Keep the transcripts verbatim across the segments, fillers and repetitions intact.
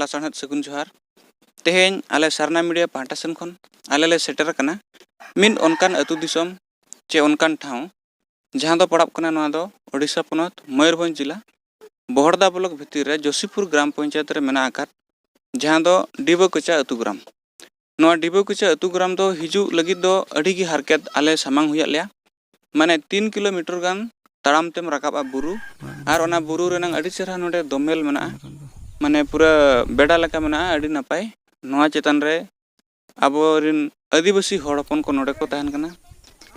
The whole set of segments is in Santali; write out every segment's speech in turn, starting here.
ᱞᱟᱥᱟᱲᱦᱮᱫ ᱥᱟᱹᱜᱩᱱ ᱡᱚᱦᱟᱨ᱾ ᱛᱮᱦᱮᱧ ᱟᱞᱮ ᱥᱟᱨᱱᱟ ᱢᱤᱰᱤᱭᱟ ᱯᱟᱦᱴᱟ ᱥᱮᱱ ᱠᱷᱚᱱ ᱟᱞᱮ ᱞᱮ ᱥᱮᱴᱮᱨ ᱟᱠᱟᱱᱟ ᱢᱤᱫ ᱚᱱᱠᱟᱱ ᱟᱹᱛᱩ ᱫᱤᱥᱚᱢ ᱪᱮ ᱚᱱᱠᱟᱱ ᱴᱷᱟᱶ, ᱡᱟᱦᱟᱸ ᱫᱚ ᱯᱟᱲᱟᱜ ᱠᱟᱱᱟ ᱱᱚᱣᱟ ᱫᱚ ᱳᱰᱤᱥᱟ ᱯᱚᱱᱚᱛ, ᱢᱚᱭᱩᱨᱵᱷᱚᱸᱡᱽ ᱡᱮᱞᱟ, ᱵᱚᱦᱚᱲᱫᱟ ᱵᱞᱚᱠ ᱵᱷᱤᱛᱤᱨ ᱨᱮ ᱡᱳᱥᱤᱯᱩᱨ ᱜᱨᱟᱢ ᱯᱚᱧᱪᱟᱭᱮᱛ ᱨᱮ ᱢᱮᱱᱟᱜ ᱟᱠᱟᱫ, ᱡᱟᱦᱟᱸ ᱫᱚ ᱰᱤᱵᱟᱹ ᱠᱚᱪᱟ ᱟᱹᱛᱩ ᱜᱨᱟᱢ᱾ ᱱᱚᱣᱟ ᱰᱤᱵᱟᱹ ᱠᱚᱪᱟ ᱟᱹᱛᱩ ᱜᱨᱟᱢ ᱫᱚ ᱦᱤᱡᱩᱜ ᱞᱟᱹᱜᱤᱫ ᱫᱚ ᱟᱹᱰᱤ ᱜᱮ ᱦᱟᱨᱠᱮᱛ ᱟᱞᱮ ᱥᱟᱢᱟᱝ ᱦᱩᱭᱟᱫ ᱞᱮᱭᱟ᱾ ᱢᱟᱱᱮ ᱛᱤᱱ ᱠᱤᱞᱳᱢᱤᱴᱟᱨ ᱜᱟᱱ ᱛᱟᱲᱟᱢ ᱛᱮᱢ ᱨᱟᱠᱟᱵᱼᱟ ᱵᱩᱨᱩ, ᱟᱨ ᱚᱱᱟ ᱵᱩᱨᱩ ᱨᱮᱱᱟᱝ ᱟᱹᱰᱤ ᱪᱮᱦᱨᱟ ᱱᱚᱰᱮ ᱫᱳᱢᱮᱞ ᱢᱮᱱᱟᱜᱼᱟ᱾ ᱢᱟᱱᱮ ᱯᱩᱨᱟᱹ ᱵᱮᱰᱟ ᱞᱮᱠᱟ ᱢᱮᱱᱟᱜᱼᱟ, ᱟᱹᱰᱤ ᱱᱟᱯᱟᱭ᱾ ᱱᱚᱣᱟ ᱪᱮᱛᱟᱱ ᱨᱮ ᱟᱵᱚᱨᱮᱱ ᱟᱹᱫᱤᱵᱟᱹᱥᱤ ᱦᱚᱲ ᱦᱚᱯᱚᱱ ᱠᱚ ᱱᱚᱰᱮ ᱠᱚ ᱛᱟᱦᱮᱱ ᱠᱟᱱᱟ᱾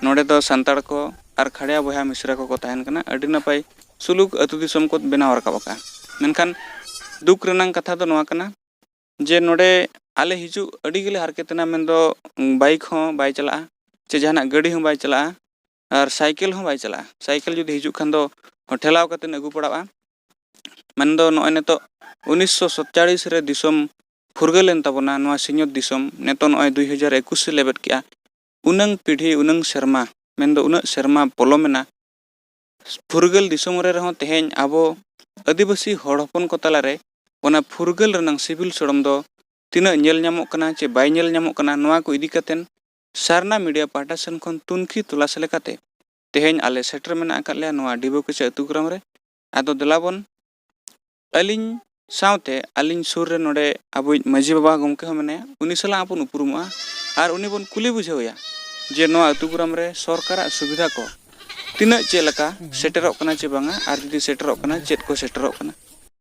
ᱱᱚᱰᱮ ᱫᱚ ᱥᱟᱱᱛᱟᱲ ᱠᱚ ᱟᱨ ᱠᱷᱟᱲᱭᱟ ᱵᱚᱭᱦᱟ ᱢᱤᱥᱨᱟ ᱠᱚᱠᱚ ᱛᱟᱦᱮᱱ ᱠᱟᱱᱟ᱾ ᱟᱹᱰᱤ ᱱᱟᱯᱟᱭ ᱥᱩᱞᱩᱠ ᱟᱹᱛᱩ ᱫᱤᱥᱚᱢ ᱠᱚ ᱵᱮᱱᱟᱣ ᱨᱟᱠᱟᱵ ᱟᱠᱟᱫᱼᱟ᱾ ᱢᱮᱱᱠᱷᱟᱱ ᱫᱩᱠ ᱨᱮᱱᱟᱝ ᱠᱟᱛᱷᱟ ᱫᱚ ᱱᱚᱣᱟ ᱠᱟᱱᱟ ᱡᱮ ᱱᱚᱰᱮ ᱟᱞᱮ ᱦᱤᱡᱩᱜ ᱟᱹᱰᱤ ᱜᱮᱞᱮ ᱦᱟᱨᱠᱮᱛ ᱮᱱᱟ, ᱢᱮᱱᱫᱚ ᱵᱟᱭᱤᱠ ᱦᱚᱸ ᱵᱟᱭ ᱪᱟᱞᱟᱜᱼᱟ, ᱪᱮ ᱡᱟᱦᱟᱱᱟᱜ ᱜᱟᱹᱰᱤ ᱦᱚᱸ ᱵᱟᱭ ᱪᱟᱞᱟᱜᱼᱟ, ᱟᱨ ᱥᱟᱭᱠᱮᱞ ᱦᱚᱸ ᱵᱟᱭ ᱪᱟᱞᱟᱜᱼᱟ᱾ ᱥᱟᱭᱠᱮᱞ ᱡᱩᱫᱤ ᱦᱤᱡᱩᱜ ᱠᱷᱟᱱ ᱫᱚ ᱴᱷᱮᱞᱟᱣ ᱠᱟᱛᱮᱫ ᱟᱹᱜᱩ ᱯᱟᱲᱟᱜᱼᱟ᱾ ᱢᱮᱱᱫᱚ ᱱᱚᱜᱼᱚᱭ ᱱᱤᱛᱚᱜ ᱩᱱᱤᱥᱥᱚ ᱥᱟᱛᱪᱟᱲᱤᱥ ᱨᱮ ᱫᱤᱥᱚᱢ ᱯᱷᱩᱨᱜᱟᱹᱞ ᱮᱱ ᱛᱟᱵᱚᱱᱟ, ᱱᱚᱣᱟ ᱥᱤᱧᱚᱛ ᱫᱤᱥᱚᱢ᱾ ᱱᱤᱛᱚᱜ ᱱᱚᱜᱼᱚᱭ ᱫᱩᱭ ᱦᱟᱡᱟᱨ ᱮᱠᱩᱥ ᱮ ᱞᱮᱵᱮᱫ ᱠᱮᱜᱼᱟ᱾ ᱩᱱᱟᱹᱝ ᱯᱤᱲᱦᱤ, ᱩᱱᱟᱹᱝ ᱥᱮᱨᱢᱟ, ᱢᱮᱱᱫᱚ ᱩᱱᱟᱹᱜ ᱥᱮᱨᱢᱟ ᱯᱚᱞᱚᱢᱮᱱᱟ, ᱯᱷᱩᱨᱜᱟᱹᱞ ᱫᱤᱥᱚᱢ ᱨᱮ ᱨᱮᱦᱚᱸ ᱛᱮᱦᱮᱧ ᱟᱵᱚ ᱟᱹᱫᱤᱵᱟᱹᱥᱤ ᱦᱚᱲ ᱦᱚᱯᱚᱱ ᱠᱚ ᱛᱟᱞᱟᱨᱮ ᱚᱱᱟ ᱯᱷᱩᱨᱜᱟᱹᱞ ᱨᱮᱱᱟᱝ ᱥᱤᱵᱤᱞ ᱥᱚᱲᱚᱢ ᱫᱚ ᱛᱤᱱᱟᱹᱜ ᱧᱮᱞ ᱧᱟᱢᱚᱜ ᱠᱟᱱᱟ ᱪᱮ ᱵᱟᱭ ᱧᱮᱞ ᱧᱟᱢᱚᱜ ᱠᱟᱱᱟ, ᱱᱚᱣᱟ ᱠᱚ ᱤᱫᱤ ᱠᱟᱛᱮᱱ ᱥᱟᱨᱱᱟ ᱢᱤᱰᱤᱭᱟ ᱯᱟᱦᱴᱟ ᱥᱮᱱ ᱠᱷᱚᱱ ᱛᱩᱱᱠᱷᱤ ᱛᱚᱞᱟᱥ ᱞᱮᱠᱟᱛᱮ ᱛᱮᱦᱮᱧ ᱟᱞᱮ ᱥᱮᱴᱮᱨ ᱢᱮᱱᱟᱜ ᱟᱠᱟᱫ ᱞᱮᱭᱟ ᱱᱚᱣᱟ ᱰᱤᱵᱟᱹ ᱠᱚᱪᱟ ᱟᱹᱛᱩ ᱜᱨᱟᱢ ᱨᱮ᱾ ᱟᱫᱚ ᱫᱮᱞᱟ ᱵᱚᱱ, ᱟᱹᱞᱤᱧ ᱥᱟᱶᱛᱮ ᱟᱹᱞᱤᱧ ᱥᱩᱨ ᱨᱮ ᱱᱚᱰᱮ ᱟᱵᱚᱭᱤᱡ ᱢᱟᱹᱡᱷᱤ ᱵᱟᱵᱟ ᱜᱚᱢᱠᱮ ᱦᱚᱸ ᱢᱮᱱᱟᱭᱟ, ᱩᱱᱤ ᱥᱟᱞᱟᱜ ᱟᱵᱚᱱ ᱩᱯᱨᱩᱢᱚᱜᱼᱟ ᱟᱨ ᱩᱱᱤ ᱵᱚᱱ ᱠᱩᱞᱤ ᱵᱩᱡᱷᱟᱹᱣᱮᱭᱟ ᱡᱮ ᱱᱚᱣᱟ ᱟᱹᱛᱩ ᱜᱨᱟᱢ ᱨᱮ ᱥᱚᱨᱠᱟᱨᱟᱜ ᱥᱩᱵᱤᱫᱷᱟ ᱠᱚ ᱛᱤᱱᱟᱹᱜ ᱪᱮᱫ ᱞᱮᱠᱟ ᱥᱮᱴᱮᱨᱚᱜ ᱠᱟᱱᱟ ᱪᱮ ᱵᱟᱝᱟ, ᱟᱨ ᱡᱩᱫᱤ ᱥᱮᱴᱮᱨᱚᱜ ᱠᱟᱱᱟ ᱪᱮᱫ ᱠᱚ ᱥᱮᱴᱮᱨᱚᱜ ᱠᱟᱱᱟ,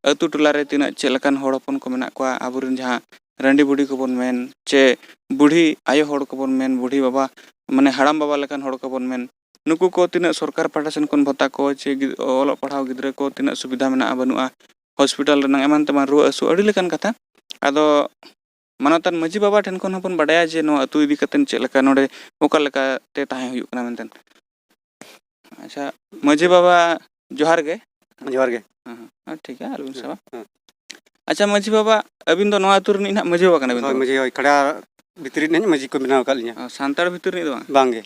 ᱟᱹᱛᱩ ᱴᱚᱞᱟ ᱨᱮ ᱛᱤᱱᱟᱹᱜ ᱪᱮᱫ ᱞᱮᱠᱟᱱ ᱦᱚᱲ ᱦᱚᱯᱚᱱ ᱠᱚ ᱢᱮᱱᱟᱜ ᱠᱚᱣᱟ, ᱟᱵᱚᱨᱮᱱ ᱡᱟᱦᱟᱸ ᱨᱟᱺᱰᱤ ᱵᱩᱰᱷᱤ ᱠᱚᱵᱚᱱ ᱢᱮᱱ ᱪᱮ ᱵᱩᱰᱷᱤ ᱟᱭᱳ ᱦᱚᱲ ᱠᱚᱵᱚᱱ ᱢᱮᱱ, ᱵᱩᱰᱷᱤ ᱵᱟᱵᱟ ᱢᱟᱱᱮ ᱦᱟᱲᱟᱢ ᱵᱟᱵᱟ ᱞᱮᱠᱟᱱ ᱦᱚᱲ ᱠᱚᱵᱚᱱ ᱢᱮᱱ, ᱱᱩᱠᱩ ᱠᱚ ᱛᱤᱱᱟᱹᱜ ᱥᱚᱨᱠᱟᱨ ᱯᱟᱦᱴᱟ ᱥᱮᱱ ᱠᱷᱚᱱ ᱵᱷᱟᱛᱟ ᱠᱚ ᱪᱮ ᱜᱤᱫ-, ᱚᱞᱚᱜ ᱯᱟᱲᱦᱟᱣ ᱜᱤᱫᱽᱨᱟᱹ ᱠᱚ ᱛᱤᱱᱟᱹᱜ ᱥᱩᱵᱤᱫᱷᱟ ᱢᱮᱱᱟᱜᱼᱟ ᱵᱟᱹᱱᱩᱜᱼᱟ, ᱦᱚᱥᱯᱤᱴᱟᱞ ᱨᱮᱱᱟᱜ ᱮᱢᱟᱱ ᱛᱮᱢᱟᱱ ᱨᱩᱣᱟᱹ ᱦᱟᱹᱥᱩ ᱟᱹᱰᱤ ᱞᱮᱠᱟᱱ ᱠᱟᱛᱷᱟ᱾ ᱟᱫᱚ ᱢᱟᱱᱚᱛᱟᱱ ᱢᱟᱹᱡᱷᱤ ᱵᱟᱵᱟ ᱴᱷᱮᱱ ᱠᱷᱚᱱ ᱦᱚᱸᱵᱚᱱ ᱵᱟᱰᱟᱭᱟ ᱡᱮ ᱱᱚᱣᱟ ᱟᱹᱛᱩ ᱤᱫᱤ ᱠᱟᱛᱮᱫ ᱪᱮᱫ ᱞᱮᱠᱟ ᱱᱚᱰᱮ ᱚᱠᱟ ᱞᱮᱠᱟᱛᱮ ᱛᱟᱦᱮᱸ ᱦᱩᱭᱩᱜ ᱠᱟᱱᱟ ᱢᱮᱱᱛᱮ᱾ ᱟᱪᱪᱷᱟ, ᱢᱟᱹᱡᱷᱤ ᱵᱟᱵᱟ ᱡᱚᱦᱟᱨ ᱜᱮ᱾ ᱡᱚᱦᱟᱨ ᱜᱮ᱾ ᱦᱮᱸ, ᱦᱮᱸ, ᱴᱷᱤᱠ ᱜᱮᱭᱟ, ᱟᱞᱚᱵᱤᱱ ᱥᱟᱵᱟ᱾ ᱦᱮᱸ᱾ ᱟᱪᱪᱷᱟ ᱢᱟᱹᱡᱷᱤ ᱵᱟᱵᱟ, ᱟᱹᱵᱤᱱ ᱫᱚ ᱱᱚᱣᱟ ᱟᱹᱛᱩ ᱨᱤᱱᱤᱡ ᱱᱟᱦᱟᱜ ᱢᱟᱹᱡᱷᱤ ᱵᱟᱵᱟ ᱠᱟᱱᱟ ᱵᱤᱱ ᱦᱳᱭ, ᱛᱚ? ᱢᱟᱹᱡᱷᱤ, ᱦᱳᱭ, ᱠᱷᱟᱲᱟ ᱵᱷᱤᱛᱨᱤ ᱨᱤᱱᱤᱡ ᱢᱟᱹᱡᱷᱤ ᱠᱚ ᱵᱮᱱᱟᱣ ᱟᱠᱟᱫ ᱞᱤᱧᱟ᱾ ᱚ, ᱥᱟᱱᱛᱟᱲ ᱵᱷᱤᱛᱨᱤ ᱨᱤᱱᱤᱡ ᱫᱚ ᱵᱟᱝ? ᱵᱟᱝ ᱜᱮ᱾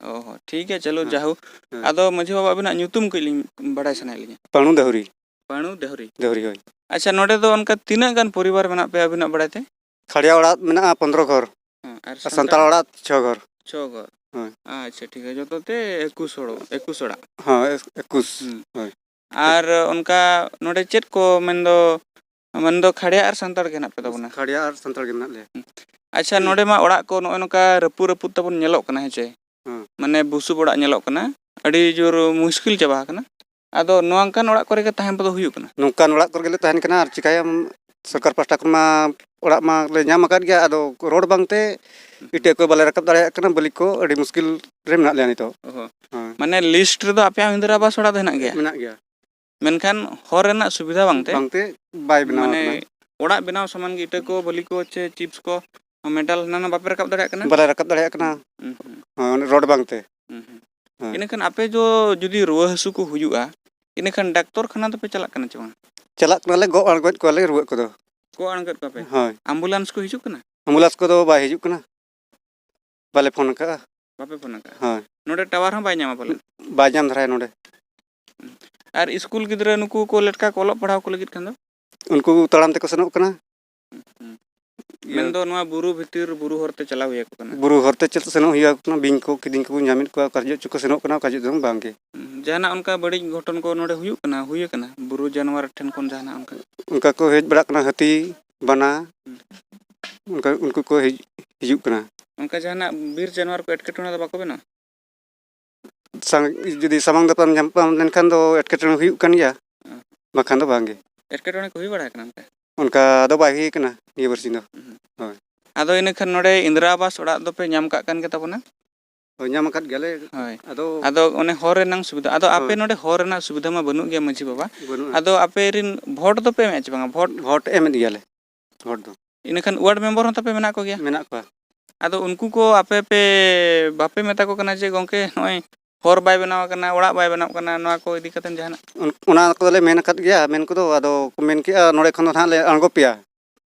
ᱚ ᱦᱚᱸ, ᱴᱷᱤᱠ ᱜᱮᱭᱟ, ᱪᱚᱞᱚ, ᱦᱮᱸ᱾ ᱡᱟᱦᱳᱠ᱾ ᱦᱮᱸ᱾ ᱟᱫᱚ ᱢᱟᱹᱡᱷᱤ ᱵᱟᱵᱟ, ᱟᱹᱵᱤᱱᱟᱜ ᱧᱩᱛᱩᱢ ᱠᱟᱹᱡ ᱞᱤᱧ ᱵᱟᱲᱟᱭ ᱥᱟᱱᱟᱭᱮᱫ ᱞᱤᱧᱟ᱾ ᱯᱟᱹᱱᱩ ᱫᱟᱹᱦᱩᱨᱤ᱾ ᱯᱟᱹᱬᱩ ᱰᱟᱹᱦᱨᱤ᱾ ᱰᱟᱹᱦᱨᱤ, ᱦᱳᱭ᱾ ᱟᱪᱪᱷᱟ, ᱱᱚᱰᱮ ᱫᱚ ᱚᱱᱠᱟ ᱛᱤᱱᱟᱹᱜ ᱜᱟᱱ ᱯᱚᱨᱤᱵᱟᱨ ᱢᱮᱱᱟᱜ ᱯᱮᱭᱟ ᱟᱹᱵᱤᱱᱟᱜ ᱵᱟᱲᱟᱭ ᱛᱮ? ᱠᱷᱟᱲᱭᱟ ᱚᱲᱟᱜ ᱢᱮᱱᱟᱜᱼᱟ ᱯᱚᱱᱫᱽᱨᱚ ᱜᱷᱚᱨ᱾ ᱦᱮᱸ, ᱟᱨ ᱟᱨ ᱥᱟᱱᱛᱟᱲ ᱥᱟᱱᱛᱟᱲ? ᱚᱲᱟᱜ ᱪᱷᱚ ᱜᱷᱚᱨ᱾ ᱪᱷᱚ ᱜᱷᱚᱨ᱾ ᱦᱳᱭ᱾ ᱟᱪᱪᱷᱟ, ᱴᱷᱤᱠ ᱜᱮᱭᱟ, ᱡᱚᱛᱚ ᱛᱮ ᱮᱠᱩᱥ ᱦᱚᱲ, ᱮᱠᱩᱥ ᱚᱲᱟᱜ᱾ ᱦᱳᱭ, ᱮᱠᱩᱥ᱾ ᱦᱩᱸ᱾ ᱦᱳᱭ᱾ ᱟᱨ ᱚᱱᱠᱟ ᱱᱚᱰᱮ ᱪᱮᱫ ᱠᱚ ᱢᱮᱱᱫᱚ, ᱢᱮᱱᱫᱚ ᱠᱷᱟᱲᱭᱟ ᱟᱨ ᱥᱟᱱᱛᱟᱲ ᱜᱮ ᱦᱮᱱᱟᱜ ᱯᱮ ᱛᱟᱵᱚᱱᱟ? ᱠᱷᱟᱲᱭᱟ ᱟᱨ ᱥᱟᱱᱛᱟᱲ ᱜᱮ ᱢᱮᱱᱟᱜ ᱞᱮᱭᱟ᱾ ᱟᱪᱪᱷᱟ, ᱱᱚᱰᱮ ᱢᱟ ᱚᱲᱟᱜ ᱠᱚ ᱱᱚᱜᱼᱚᱭ ᱱᱚᱝᱠᱟ ᱨᱟᱹᱯᱩᱫ ᱨᱟᱹᱯᱩᱫ ᱛᱟᱵᱚᱱ ᱧᱮᱞᱚᱜ ᱠᱟᱱᱟ, ᱦᱮᱸ ᱪᱮ? ᱦᱮᱸ᱾ ᱢᱟᱱᱮ ᱵᱩᱥᱩᱵ ᱚᱲᱟᱜ ᱧᱮᱞᱚᱜ ᱠᱟᱱᱟ, ᱟᱹᱰᱤ ᱡᱳᱨ ᱢᱩᱥᱠᱤᱞ ᱪᱟᱵᱟ ᱟᱠᱟᱱᱟ᱾ ᱟᱫᱚ ᱱᱚᱝᱠᱟᱱ ᱚᱲᱟᱜ ᱠᱚᱨᱮ ᱜᱮ ᱛᱟᱦᱮᱸ ᱫᱚ ᱦᱩᱭᱩᱜ ᱠᱟᱱᱟ? ᱱᱚᱝᱠᱟᱱ ᱚᱲᱟᱜ ᱠᱚᱨᱮ ᱜᱮᱞᱮ ᱛᱟᱦᱮᱱ ᱠᱟᱱᱟ, ᱟᱨ ᱪᱤᱠᱟᱹᱭᱟᱢ, ᱥᱚᱨᱠᱟᱨ ᱯᱟᱦᱴᱟ ᱠᱷᱚᱱ ᱢᱟ ᱚᱲᱟᱜ ᱢᱟ ᱞᱮ ᱧᱟᱢ ᱟᱠᱟᱫ ᱜᱮᱭᱟ, ᱟᱫᱚ ᱨᱳᱰ ᱵᱟᱝᱛᱮ ᱤᱴᱟᱹ ᱠᱚ ᱵᱟᱞᱮ ᱨᱟᱠᱟᱵ ᱫᱟᱲᱮᱭᱟᱜ ᱠᱟᱱᱟ, ᱵᱟᱹᱞᱤ ᱠᱚ, ᱟᱹᱰᱤ ᱢᱩᱥᱠᱤᱞ ᱨᱮ ᱢᱮᱱᱟᱜ ᱞᱮᱭᱟ ᱱᱤᱛᱚᱜ᱾ ᱚᱦᱚ᱾ ᱦᱮᱸ᱾ ᱢᱟᱱᱮ ᱞᱤᱥᱴ ᱨᱮᱫᱚ ᱟᱯᱮᱭᱟᱜ ᱤᱱᱫᱤᱨᱟ ᱟᱵᱟᱥ ᱚᱲᱟᱜ ᱫᱚ ᱦᱮᱱᱟᱜ ᱜᱮᱭᱟ? ᱢᱮᱱᱟᱜ ᱜᱮᱭᱟ᱾ ᱢᱮᱱᱠᱷᱟᱱ ᱦᱚᱨ ᱨᱮᱱᱟᱜ ᱥᱩᱵᱤᱫᱷᱟ ᱵᱟᱝᱛᱮ? ᱵᱟᱝᱛᱮ ᱵᱟᱭ ᱵᱮᱱᱟᱣ ᱢᱟᱱᱮ ᱟᱠᱟᱱᱟ᱾ ᱚᱲᱟᱜ ᱵᱮᱱᱟᱣ ᱥᱟᱢᱟᱱ ᱜᱮ ᱤᱴᱟᱹ ᱠᱚ, ᱵᱟᱹᱞᱤ ᱠᱚ, ᱪᱮ ᱪᱤᱯᱥ ᱠᱚ, ᱢᱮᱴᱟᱞ ᱦᱟᱱᱟ ᱱᱟᱣᱟ ᱵᱟᱯᱮ ᱨᱟᱠᱟᱵ ᱫᱟᱲᱮᱭᱟᱜ ᱠᱟᱱᱟ? ᱵᱟᱞᱮ ᱨᱟᱠᱟᱵ ᱫᱟᱲᱮᱭᱟᱜ ᱠᱟᱱᱟ᱾ ᱦᱩᱸ, ᱦᱩᱸ᱾ ᱦᱮᱸ, ᱚᱱᱮ ᱨᱳᱰ ᱵᱟᱝᱛᱮ᱾ ᱦᱩᱸ, ᱦᱩᱸ᱾ ᱦᱮᱸ᱾ ᱤᱱᱟᱹᱠᱷᱟᱱ ᱟᱯᱮ ᱡᱚ ᱡᱩᱫᱤ ᱨᱩᱣᱟᱹ ᱦᱟᱹᱥᱩ ᱠᱚ ᱦᱩᱭᱩᱜᱼᱟ, ᱤᱱᱟᱹᱠᱷᱟᱱ ᱰᱟᱠᱛᱚᱨ ᱠᱷᱟᱱᱟ ᱫᱚᱯᱮ ᱪᱟᱞᱟᱜ ᱠᱟᱱᱟ ᱪᱮ ᱵᱟᱝ? ᱪᱟᱞᱟᱜ ᱠᱟᱱᱟᱞᱮ, ᱜᱚᱜ ᱟᱬᱜᱚᱭᱮᱫ ᱠᱚᱣᱟᱞᱮ ᱨᱩᱣᱟᱹᱜ ᱠᱚᱫᱚ᱾ ᱜᱚᱜ ᱟᱬᱜᱚᱭᱮᱫ ᱠᱚᱣᱟᱯᱮ? ᱦᱳᱭ᱾ ᱟᱢᱵᱩᱞᱟᱱᱥ ᱠᱚ ᱦᱤᱡᱩᱜ ᱠᱟᱱᱟ? ᱟᱢᱵᱩᱞᱟᱱᱥ ᱠᱚᱫᱚ ᱵᱟᱭ ᱦᱤᱡᱩᱜ ᱠᱟᱱᱟ᱾ ᱵᱟᱞᱮ ᱯᱷᱳᱱ ᱟᱠᱟᱫᱼᱟ᱾ ᱵᱟᱯᱮ ᱯᱷᱳᱱ ᱟᱠᱟᱫᱼᱟ? ᱦᱳᱭ᱾ ᱱᱚᱰᱮ ᱴᱟᱣᱟᱨ ᱦᱚᱸ ᱵᱟᱭ ᱧᱟᱢᱟ ᱯᱟᱞᱮᱱ? ᱵᱟᱭ ᱧᱟᱢ ᱫᱷᱟᱨᱟᱭᱟ ᱱᱚᱰᱮ᱾ ᱟᱨ ᱤᱥᱠᱩᱞ ᱜᱤᱫᱽᱨᱟᱹ ᱱᱩᱠᱩ ᱠᱚ ᱞᱮᱴᱠᱟ ᱠᱚ ᱚᱞᱚᱜ ᱯᱟᱲᱦᱟᱣ ᱠᱚ ᱞᱟᱹᱜᱤᱫ ᱠᱷᱟᱱ ᱫᱚ? ᱩᱱᱠᱩ ᱛᱟᱲᱟᱢ ᱛᱮᱠᱚ ᱥᱮᱱᱚᱜ ᱠᱟᱱᱟ᱾ ᱦᱩᱸ᱾ ᱤᱭᱟᱹ ᱢᱮᱱᱫᱚ ᱱᱚᱣᱟ ᱵᱩᱨᱩ ᱵᱷᱤᱛᱤᱨ, ᱵᱩᱨᱩ ᱦᱚᱨᱛᱮ ᱪᱟᱞᱟᱣ ᱦᱩᱭ ᱟᱠᱚ ᱠᱟᱱᱟ᱾ ᱵᱩᱨᱩ ᱦᱚᱨᱛᱮ ᱪᱮᱫ ᱥᱮᱱᱚᱜ ᱦᱩᱭᱩᱜᱼᱟ, ᱵᱤᱧ ᱠᱚ ᱠᱤᱫᱤᱧ ᱠᱚᱠᱚ ᱧᱟᱢᱮᱫ ᱠᱚᱣᱟ, ᱚᱠᱟ ᱡᱚᱦᱚᱜ ᱪᱚᱠᱚ ᱥᱮᱱᱚᱜ ᱠᱟᱱᱟ, ᱚᱠᱟ ᱡᱚᱦᱚᱜ ᱪᱚᱝ ᱵᱟᱝ ᱜᱮ᱾ ᱦᱩᱸ, ᱡᱟᱦᱟᱱᱟᱜ ᱚᱱᱠᱟ ᱵᱟᱹᱲᱤᱡ ᱜᱷᱚᱴᱚᱱ ᱠᱚ ᱱᱚᱰᱮ ᱦᱩᱭᱩᱜ ᱠᱟᱱᱟ, ᱦᱩᱭ ᱟᱠᱟᱱᱟ? ᱵᱩᱨᱩ ᱡᱟᱱᱣᱟᱨ ᱴᱷᱮᱱ ᱠᱷᱚᱱ ᱡᱟᱦᱟᱱᱟᱜ ᱚᱱᱠᱟ? ᱚᱱᱠᱟ ᱠᱚ ᱦᱮᱡ ᱵᱟᱲᱟᱜ ᱠᱟᱱᱟ, ᱦᱟᱹᱛᱤ, ᱵᱟᱱᱟ, ᱦᱩᱸ᱾ ᱚᱱᱠᱟ ᱩᱱᱠᱩ ᱠᱚ ᱦᱮᱡ, ᱦᱤᱡᱩᱜ ᱠᱟᱱᱟ᱾ ᱚᱱᱠᱟ ᱡᱟᱦᱟᱱᱟᱜ ᱵᱤᱨ ᱡᱟᱱᱣᱟᱨ ᱠᱚ ᱮᱴᱠᱮᱴᱚᱬᱮ ᱫᱚ ᱵᱟᱠᱚ ᱵᱮᱱᱟᱣᱟ? ᱥᱟᱝ-, ᱡᱩᱫᱤ ᱥᱟᱢᱟᱝ ᱫᱟᱯᱨᱟᱢ ᱧᱟᱯᱟᱢ ᱞᱮᱱᱠᱷᱟᱱ ᱫᱚ ᱮᱴᱠᱮᱴᱚᱬᱮ ᱦᱩᱭᱩᱜ ᱠᱟᱱ ᱜᱮᱭᱟ, ᱦᱮᱸ᱾ ᱵᱟᱠᱷᱟᱱ ᱫᱚ ᱵᱟᱝ ᱜᱮ᱾ ᱮᱴᱠᱮᱴᱚᱬᱮ ᱠᱚ ᱦᱩᱭ ᱵᱟᱲᱟ ᱟᱠᱟᱱᱟ ᱚᱱᱠᱟ? ᱚᱱᱠᱟ ᱫᱚ ᱵᱟᱭ ᱦᱩᱭ ᱟᱠᱟᱱᱟ ᱱᱤᱭᱟᱹ ᱵᱟᱨᱥᱤᱧ ᱫᱚ᱾ ᱦᱩᱸ᱾ ᱦᱳᱭ᱾ ᱟᱫᱚ ᱤᱱᱟᱹ ᱠᱷᱟᱱ ᱱᱚᱰᱮ ᱤᱱᱫᱨᱟ ᱟᱵᱟᱥ ᱚᱲᱟᱜ ᱫᱚᱯᱮ ᱧᱟᱢ ᱠᱟᱜ ᱠᱟᱱ ᱜᱮ ᱛᱟᱵᱚᱱᱟ? ᱦᱳᱭ, ᱧᱟᱢ ᱟᱠᱟᱫ ᱜᱮᱭᱟᱞᱮ᱾ ᱦᱳᱭ᱾ ᱟᱫᱚ ᱟᱫᱚ ᱚᱱᱮ ᱦᱚᱨ ᱨᱮᱱᱟᱝ ᱥᱩᱵᱤᱫᱷᱟ, ᱟᱫᱚ ᱟᱯᱮ ᱦᱳᱭ᱾ ᱱᱚᱰᱮ ᱦᱚᱨ ᱨᱮᱱᱟᱜ ᱥᱩᱵᱤᱫᱷᱟ ᱢᱟ ᱵᱟᱹᱱᱩᱜ ᱜᱮᱭᱟ ᱢᱟᱹᱡᱷᱤ ᱵᱟᱵᱟ᱾ ᱵᱟᱹᱱᱩᱜᱼᱟ᱾ ᱟᱫᱚ ᱟᱯᱮ ᱨᱤᱱ ᱵᱷᱳᱴ ᱫᱚᱯᱮ ᱮᱢᱮᱫ ᱪᱮ ᱵᱟᱝᱟ? ᱵᱷᱳᱴ? ᱵᱷᱳᱴ ᱮᱢᱮᱫ ᱜᱮᱭᱟᱞᱮ, ᱵᱷᱳᱴ ᱫᱚ᱾ ᱤᱱᱟᱹᱠᱷᱟᱱ ᱣᱟᱨᱰ ᱢᱮᱢᱵᱟᱨ ᱦᱚᱸ ᱛᱟᱯᱮ ᱢᱮᱱᱟᱜ ᱠᱚᱜᱮᱭᱟ? ᱢᱮᱱᱟᱜ ᱠᱚᱣᱟ᱾ ᱟᱫᱚ ᱩᱱᱠᱩ ᱠᱚ ᱟᱯᱮ ᱯᱮ, ᱵᱟᱯᱮ ᱢᱮᱛᱟ ᱠᱚ ᱠᱟᱱᱟ ᱡᱮ, "ᱜᱚᱢᱠᱮ, ᱱᱚᱜᱼᱚᱭ ᱦᱚᱨ ᱵᱟᱭ ᱵᱮᱱᱟᱣ ᱟᱠᱟᱱᱟ, ᱚᱲᱟᱜ ᱵᱟᱭ ᱵᱮᱱᱟᱣ ᱠᱟᱱᱟ, ᱱᱚᱣᱟ ᱠᱚ ᱤᱫᱤ ᱠᱟᱛᱮᱫ ᱡᱟᱦᱟᱱᱟᱜ"? ᱚᱱ-, ᱚᱱᱟ ᱠᱚᱫᱚᱞᱮ ᱢᱮᱱ ᱟᱠᱟᱫ ᱜᱮᱭᱟ, ᱢᱮᱱ ᱠᱚᱫᱚ, ᱟᱫᱚ ᱠᱚ ᱢᱮᱱ ᱠᱮᱜᱼᱟ, "ᱱᱚᱸᱰᱮ ᱠᱷᱚᱱ ᱫᱚ ᱱᱟᱦᱟᱜ ᱞᱮ ᱟᱬᱜᱚ ᱯᱮᱭᱟ᱾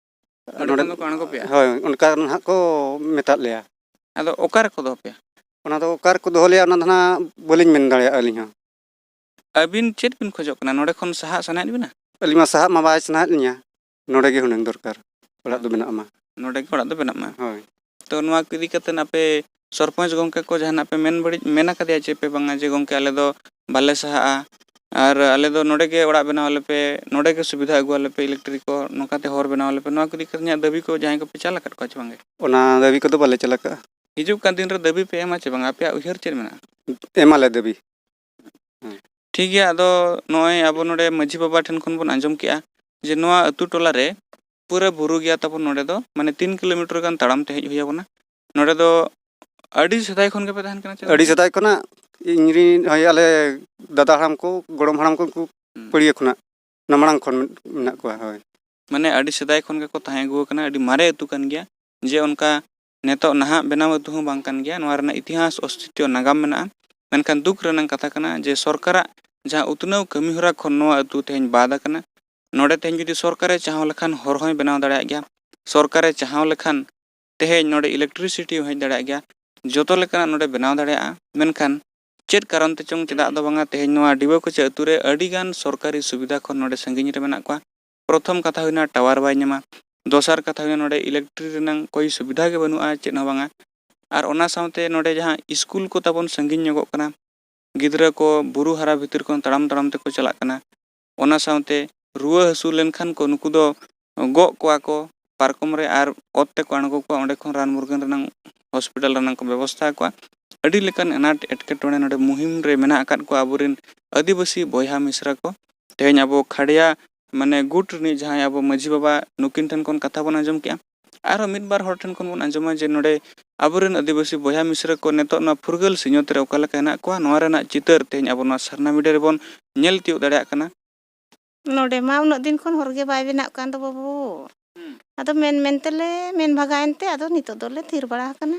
ᱱᱚᱸᱰᱮ ᱱᱚᱸᱰᱮ", ᱠᱷᱚᱱ ᱫᱚᱠᱚ ᱟᱬᱜᱚ ᱯᱮᱭᱟ? ᱦᱳᱭ, ᱚᱱᱠᱟ ᱱᱟᱦᱟᱜ ᱠᱚ ᱢᱮᱛᱟᱫ ᱞᱮᱭᱟ᱾ ᱟᱫᱚ ᱚᱠᱟ ᱨᱮᱠᱚ ᱫᱚᱦᱚ ᱯᱮᱭᱟ? ᱚᱱᱟ ᱫᱚ ᱚᱠᱟ ᱨᱮᱠᱚ ᱫᱚᱦᱚ ᱞᱮᱭᱟ, ᱚᱱᱟ ᱫᱚ ᱱᱟᱦᱟᱜ ᱵᱟᱹᱞᱤᱧ ᱢᱮᱱ ᱫᱟᱲᱮᱭᱟᱜᱼᱟ ᱟᱹᱞᱤᱧ ᱦᱚᱸ᱾ ᱟᱹᱵᱤᱱ ᱪᱮᱫ ᱵᱤᱱ ᱠᱷᱚᱡᱚᱜ ᱠᱟᱱᱟ? ᱱᱚᱰᱮ ᱠᱷᱚᱱ ᱥᱟᱦᱟᱜ ᱥᱟᱱᱟᱭᱮᱫ ᱵᱤᱱᱟ? ᱟᱹᱞᱤᱧ ᱢᱟ ᱥᱟᱦᱟᱜ ᱢᱟ ᱵᱟᱭ ᱥᱟᱱᱟᱭᱮᱫ ᱞᱤᱧᱟ, ᱱᱚᱰᱮ ᱜᱮ ᱦᱩᱱᱟᱹᱝ ᱫᱚᱨᱠᱟᱨ, ᱚᱲᱟᱜ ᱫᱚ ᱵᱮᱱᱟᱜ ᱢᱟ᱾ ᱱᱚᱰᱮ ᱜᱮ ᱚᱲᱟᱜ ᱫᱚ ᱵᱮᱱᱟᱜ ᱢᱟ᱾ ᱦᱳᱭ᱾ ᱛᱚ, ᱱᱚᱣᱟ ᱠᱚ ᱤᱫᱤ ᱠᱟᱛᱮ ᱟᱯᱮ ᱥᱚᱨᱯᱚᱧᱪ ᱜᱚᱢᱠᱮ ᱠᱚ ᱡᱟᱦᱟᱱᱟᱜ ᱯᱮ ᱢᱮᱱ ᱵᱟᱹᱲᱤᱡ, ᱢᱮᱱ ᱟᱠᱟᱫᱮᱭᱟ ᱪᱮ ᱯᱮ ᱵᱟᱝᱟ ᱡᱮ, "ᱜᱚᱢᱠᱮ, ᱟᱞᱮ ᱫᱚ ᱵᱟᱞᱮ ᱥᱟᱦᱟᱜᱼᱟ, ᱟᱨ ᱟᱞᱮ ᱫᱚ ᱱᱚᱰᱮ ᱜᱮ ᱚᱲᱟᱜ ᱵᱮᱱᱟᱣ ᱟᱞᱮ ᱯᱮ, ᱱᱚᱰᱮ ᱜᱮ ᱥᱩᱵᱤᱫᱷᱟ ᱟᱹᱜᱩ ᱟᱞᱮ ᱯᱮ, ᱤᱞᱮᱠᱴᱨᱤᱠ ᱠᱚ, ᱱᱚᱝᱠᱟᱛᱮ ᱦᱚᱨ ᱵᱮᱱᱟᱣ ᱟᱞᱮ ᱯᱮ", ᱱᱚᱣᱟ ᱠᱚ ᱤᱫᱤ ᱠᱟᱛᱮ ᱤᱧᱟᱹᱜ ᱫᱟᱹᱵᱤ ᱠᱚ ᱡᱟᱦᱟᱸᱭ ᱠᱚᱯᱮ ᱪᱟᱞ ᱟᱠᱟᱫ ᱠᱚᱣᱟ ᱪᱮ ᱵᱟᱝᱜᱮ? ᱚᱱᱟ ᱫᱟᱹᱵᱤ ᱠᱚᱫᱚ ᱵᱟᱞᱮ ᱪᱟᱞ ᱟᱠᱟᱫᱼᱟ᱾ ᱦᱤᱡᱩᱜ ᱠᱟᱱ ᱫᱤᱱ ᱨᱮ ᱫᱟᱹᱵᱤ ᱯᱮ ᱮᱢᱟ ᱪᱮ ᱵᱟᱝᱟ? ᱟᱯᱮᱭᱟᱜ ᱩᱭᱦᱟᱹᱨ ᱪᱮᱫ ᱢᱮᱱᱟᱜᱼᱟ? ᱮᱢᱟᱞᱮ ᱫᱟᱹᱵᱤ᱾ ᱴᱷᱤᱠ ᱜᱮᱭᱟ, ᱟᱫᱚ ᱱᱚᱜᱼᱚᱭ ᱟᱵᱚ ᱱᱚᱰᱮ ᱢᱟᱹᱡᱷᱤ ᱵᱟᱵᱟ ᱴᱷᱮᱱ ᱠᱷᱚᱱ ᱵᱚᱱ ᱟᱸᱡᱚᱢ ᱠᱮᱜᱼᱟ ᱡᱮ ᱱᱚᱣᱟ ᱟᱹᱛᱩ ᱴᱚᱞᱟ ᱨᱮ ᱯᱩᱨᱟᱹ ᱵᱩᱨᱩ ᱜᱮᱭᱟ ᱛᱟᱵᱚᱱ, ᱱᱚᱰᱮ ᱫᱚ ᱢᱟᱱᱮ ᱛᱤᱱ ᱠᱤᱞᱳᱢᱤᱴᱟᱨ ᱜᱟᱱ ᱛᱟᱲᱟᱢ ᱛᱮ ᱦᱮᱡ ᱦᱩᱭ ᱟᱵᱚᱱᱟ᱾ ᱱᱚᱰᱮ ᱫᱚ ᱟᱹᱰᱤ ᱥᱮᱫᱟᱭ ᱠᱷᱚᱱ ᱜᱮᱯᱮ ᱛᱟᱦᱮᱱ ᱠᱟᱱᱟ ᱪᱮ? ᱟᱹᱰᱤ ᱥᱮᱫᱟᱭ ᱠᱷᱚᱱᱟᱜ ᱤᱧ ᱨᱤᱱ, ᱦᱳᱭ, ᱟᱞᱮ ᱫᱟᱫᱟ ᱦᱟᱲᱟᱢ ᱠᱚ, ᱜᱚᱲᱚᱢ ᱦᱟᱲᱟᱢ ᱠᱚ, ᱩᱱᱠᱩ ᱦᱩᱸ᱾ ᱯᱟᱹᱲᱤᱭᱟᱹ ᱠᱷᱚᱱᱟᱜ, ᱚᱱᱟ ᱢᱟᱲᱟᱝ ᱠᱷᱚᱱ ᱢᱮᱱᱟᱜ ᱠᱚᱣᱟ᱾ ᱦᱳᱭ᱾ ᱢᱟᱱᱮ ᱟᱹᱰᱤ ᱥᱮᱫᱟᱭ ᱠᱷᱚᱱ ᱜᱮᱠᱚ ᱛᱟᱦᱮᱸ ᱟᱹᱜᱩ ᱟᱠᱟᱱᱟ, ᱟᱹᱰᱤ ᱢᱟᱨᱮ ᱟᱹᱛᱩ ᱠᱟᱱ ᱜᱮᱭᱟ᱾ ᱡᱮ ᱚᱱᱠᱟ ᱱᱤᱛᱚᱜ ᱱᱟᱦᱟᱜ ᱵᱮᱱᱟᱣ ᱟᱹᱛᱩ ᱦᱚᱸ ᱵᱟᱝ ᱠᱟᱱ ᱜᱮᱭᱟ, ᱱᱚᱣᱟ ᱨᱮᱱᱟᱜ ᱤᱛᱤᱦᱟᱥ, ᱚᱥᱛᱤᱛᱣᱚ, ᱱᱟᱜᱟᱢ ᱢᱮᱱᱟᱜᱼᱟ᱾ ᱢᱮᱱᱠᱷᱟᱱ ᱫᱩᱠ ᱨᱮᱱᱟᱜ ᱠᱟᱛᱷᱟ ᱠᱟᱱᱟ ᱡᱮ ᱥᱚᱨᱠᱟᱨᱟᱜ ᱡᱟᱦᱟᱸ ᱩᱛᱱᱟᱹᱣ ᱠᱟᱹᱢᱤ ᱦᱚᱨᱟ ᱠᱷᱚᱱ ᱱᱚᱣᱟ ᱟᱹᱛᱩ ᱛᱮᱦᱮᱧ ᱵᱟᱫ ᱟᱠᱟᱱᱟ᱾ ᱱᱚᱰᱮ ᱛᱮᱦᱮᱧ ᱡᱩᱫᱤ ᱥᱚᱨᱠᱟᱨᱮ ᱪᱟᱦᱟᱣ ᱞᱮᱠᱷᱟᱱ ᱦᱚᱨ ᱦᱚᱸᱭ ᱵᱮᱱᱟᱣ ᱫᱟᱲᱮᱭᱟᱜ ᱜᱮᱭᱟ, ᱥᱚᱨᱠᱟᱨᱮ ᱪᱟᱦᱟᱣ ᱞᱮᱠᱷᱟᱱ ᱛᱮᱦᱮᱧ ᱱᱚᱰᱮ electricity ᱦᱚᱸ ᱦᱮᱡ ᱫᱟᱲᱮᱭᱟᱜ ᱜᱮᱭᱟ, ᱡᱚᱛᱚ ᱞᱮᱠᱟᱱᱟᱜ ᱱᱚᱰᱮ ᱵᱮᱱᱟᱣ ᱫᱟᱲᱮᱭᱟᱜᱼᱟ᱾ ᱢᱮᱱᱠᱷᱟᱱ ᱪᱮᱫ ᱠᱟᱨᱚᱱ ᱛᱮᱪᱚᱝ, ᱪᱮᱫᱟᱜ ᱫᱚ ᱵᱟᱝᱟ, ᱛᱮᱦᱮᱧ ᱱᱚᱣᱟ ᱰᱤᱵᱟᱹ ᱠᱚᱪᱟ ᱟᱹᱛᱩ ᱨᱮ ᱟᱹᱰᱤ ᱜᱟᱱ ᱥᱚᱨᱠᱟᱨᱤ ᱥᱩᱵᱤᱫᱷᱟ ᱠᱷᱚᱱ ᱱᱚᱰᱮ ᱥᱟᱺᱜᱤᱧ ᱨᱮ ᱢᱮᱱᱟᱜ ᱠᱚᱣᱟ᱾ ᱯᱨᱚᱛᱷᱚᱢ ᱠᱟᱛᱷᱟ ᱦᱩᱭᱱᱟ, ᱴᱟᱣᱟᱨ ᱵᱟᱭ ᱧᱟᱢᱟ᱾ ᱫᱚᱥᱟᱨ ᱠᱟᱛᱷᱟ ᱦᱩᱭᱱᱟ, ᱱᱚᱰᱮ ᱤᱞᱮᱠᱴᱨᱤᱠ ᱨᱮᱱᱟᱝ ᱠᱳᱭ ᱥᱩᱵᱤᱫᱷᱟ ᱜᱮ ᱵᱟᱹᱱᱩᱜᱼᱟ, ᱪᱮᱫ ᱦᱚᱸ ᱵᱟᱝᱟ᱾ ᱟᱨ ᱚᱱᱟ ᱥᱟᱶᱛᱮ ᱱᱚᱰᱮ ᱡᱟᱦᱟᱸ ᱥᱠᱩᱞ ᱠᱚ ᱛᱟᱵᱚᱱ ᱥᱟᱺᱜᱤᱧ ᱧᱚᱜᱚᱜ ᱠᱟᱱᱟ, ᱜᱤᱫᱽᱨᱟᱹ ᱠᱚ ᱵᱩᱨᱩ ᱦᱟᱨᱟ ᱵᱷᱤᱛᱤᱨ ᱠᱷᱚᱱ ᱛᱟᱲᱟᱢ ᱛᱟᱲᱟᱢ ᱛᱮᱠᱚ ᱪᱟᱞᱟᱜ ᱠᱟᱱᱟ᱾ ᱚᱱᱟ ᱥᱟᱶᱛᱮ ᱨᱩᱣᱟᱹ ᱦᱟᱹᱥᱩ ᱞᱮᱱᱠᱷᱟᱱ ᱠᱚ, ᱱᱩᱠᱩ ᱫᱚ ᱜᱚᱜ ᱠᱚᱣᱟ ᱠᱚ ᱯᱟᱨᱠᱚᱢ ᱨᱮ ᱟᱨ ᱚᱛ ᱛᱮᱠᱚ ᱟᱬᱜᱚ ᱠᱚᱣᱟ, ᱚᱸᱰᱮ ᱠᱷᱚᱱ ᱨᱟᱱ ᱢᱩᱨᱜᱟᱹᱱ ᱨᱮᱱᱟᱝ, ᱦᱚᱥᱯᱤᱴᱟᱞ ᱨᱮᱱᱟᱝ ᱠᱚ ᱵᱮᱵᱚᱥᱛᱷᱟ ᱟᱠᱚᱣᱟ᱾ ᱟᱹᱰᱤ ᱞᱮᱠᱟᱱ ᱟᱱᱟᱴ ᱮᱴᱠᱮᱴᱚᱬᱮ ᱱᱚᱰᱮ ᱢᱩᱦᱤᱢ ᱨᱮ ᱢᱮᱱᱟᱜ ᱟᱠᱟᱫ ᱠᱚᱣᱟ ᱟᱵᱚᱨᱮᱱ ᱟᱹᱫᱤᱵᱟᱹᱥᱤ ᱵᱚᱭᱦᱟ ᱢᱤᱥᱨᱟ ᱠᱚ᱾ ᱛᱮᱦᱮᱧ ᱟᱵᱚ ᱠᱷᱟᱲᱭᱟ, ᱢᱟᱱᱮ, ᱜᱩᱴ ᱨᱤᱱᱤᱡ ᱡᱟᱦᱟᱸᱭ ᱟᱵᱚ ᱢᱟᱹᱡᱷᱤ ᱵᱟᱵᱟ, ᱱᱩᱠᱤᱱ ᱴᱷᱮᱱ ᱠᱷᱚᱱ ᱠᱟᱛᱷᱟ ᱵᱚᱱ ᱟᱸᱡᱚᱢ ᱠᱮᱜᱼᱟ᱾ ᱟᱨᱦᱚᱸ ᱢᱤᱫ ᱵᱟᱨ ᱦᱚᱲ ᱴᱷᱮᱱ ᱠᱷᱚᱱ ᱵᱚᱱ ᱟᱸᱡᱚᱢᱟ ᱡᱮ ᱱᱚᱰᱮ ᱟᱵᱚᱨᱮᱱ ᱟᱹᱫᱤᱵᱟᱹᱥᱤ ᱵᱚᱭᱦᱟ ᱢᱤᱥᱨᱟ ᱠᱚ ᱱᱤᱛᱚᱜ ᱱᱚᱣᱟ ᱯᱷᱩᱨᱜᱟᱹᱞ ᱥᱤᱧᱚᱛ ᱨᱮ ᱚᱠᱟ ᱞᱮᱠᱟ ᱦᱮᱱᱟᱜ ᱠᱚᱣᱟ, ᱱᱚᱣᱟ ᱨᱮᱱᱟᱜ ᱪᱤᱛᱟᱹᱨ ᱛᱮᱦᱮᱧ ᱟᱵᱚ ᱱᱚᱣᱟ ᱥᱟᱨᱱᱟ ᱢᱤᱰᱤᱭᱟ ᱨᱮᱵᱚᱱ ᱧᱮᱞ ᱛᱤᱭᱳᱜ ᱫᱟᱲᱮᱭᱟᱜ ᱠᱟᱱᱟ᱾ ᱱᱚᱰᱮ ᱢᱟ ᱩᱱᱟᱹᱜ ᱫᱤᱱ ᱠᱷᱚᱱ ᱦᱚᱨ ᱜᱮ ᱵᱟᱭ ᱵᱮᱱᱟᱜ ᱠᱟᱱ ᱫᱚ ᱵᱟᱹᱵᱩ᱾ ᱦᱩᱸ᱾ ᱟᱫᱚ ᱢᱮᱱ ᱢᱮᱱ ᱛᱮᱞᱮ ᱢᱮᱱ ᱵᱷᱟᱜᱟᱣᱮᱱ ᱛᱮ ᱟᱫᱚ ᱱᱤᱛᱚᱜ ᱫᱚᱞᱮ ᱛᱷᱤᱨ ᱵᱟᱲᱟ ᱟᱠᱟᱱᱟ᱾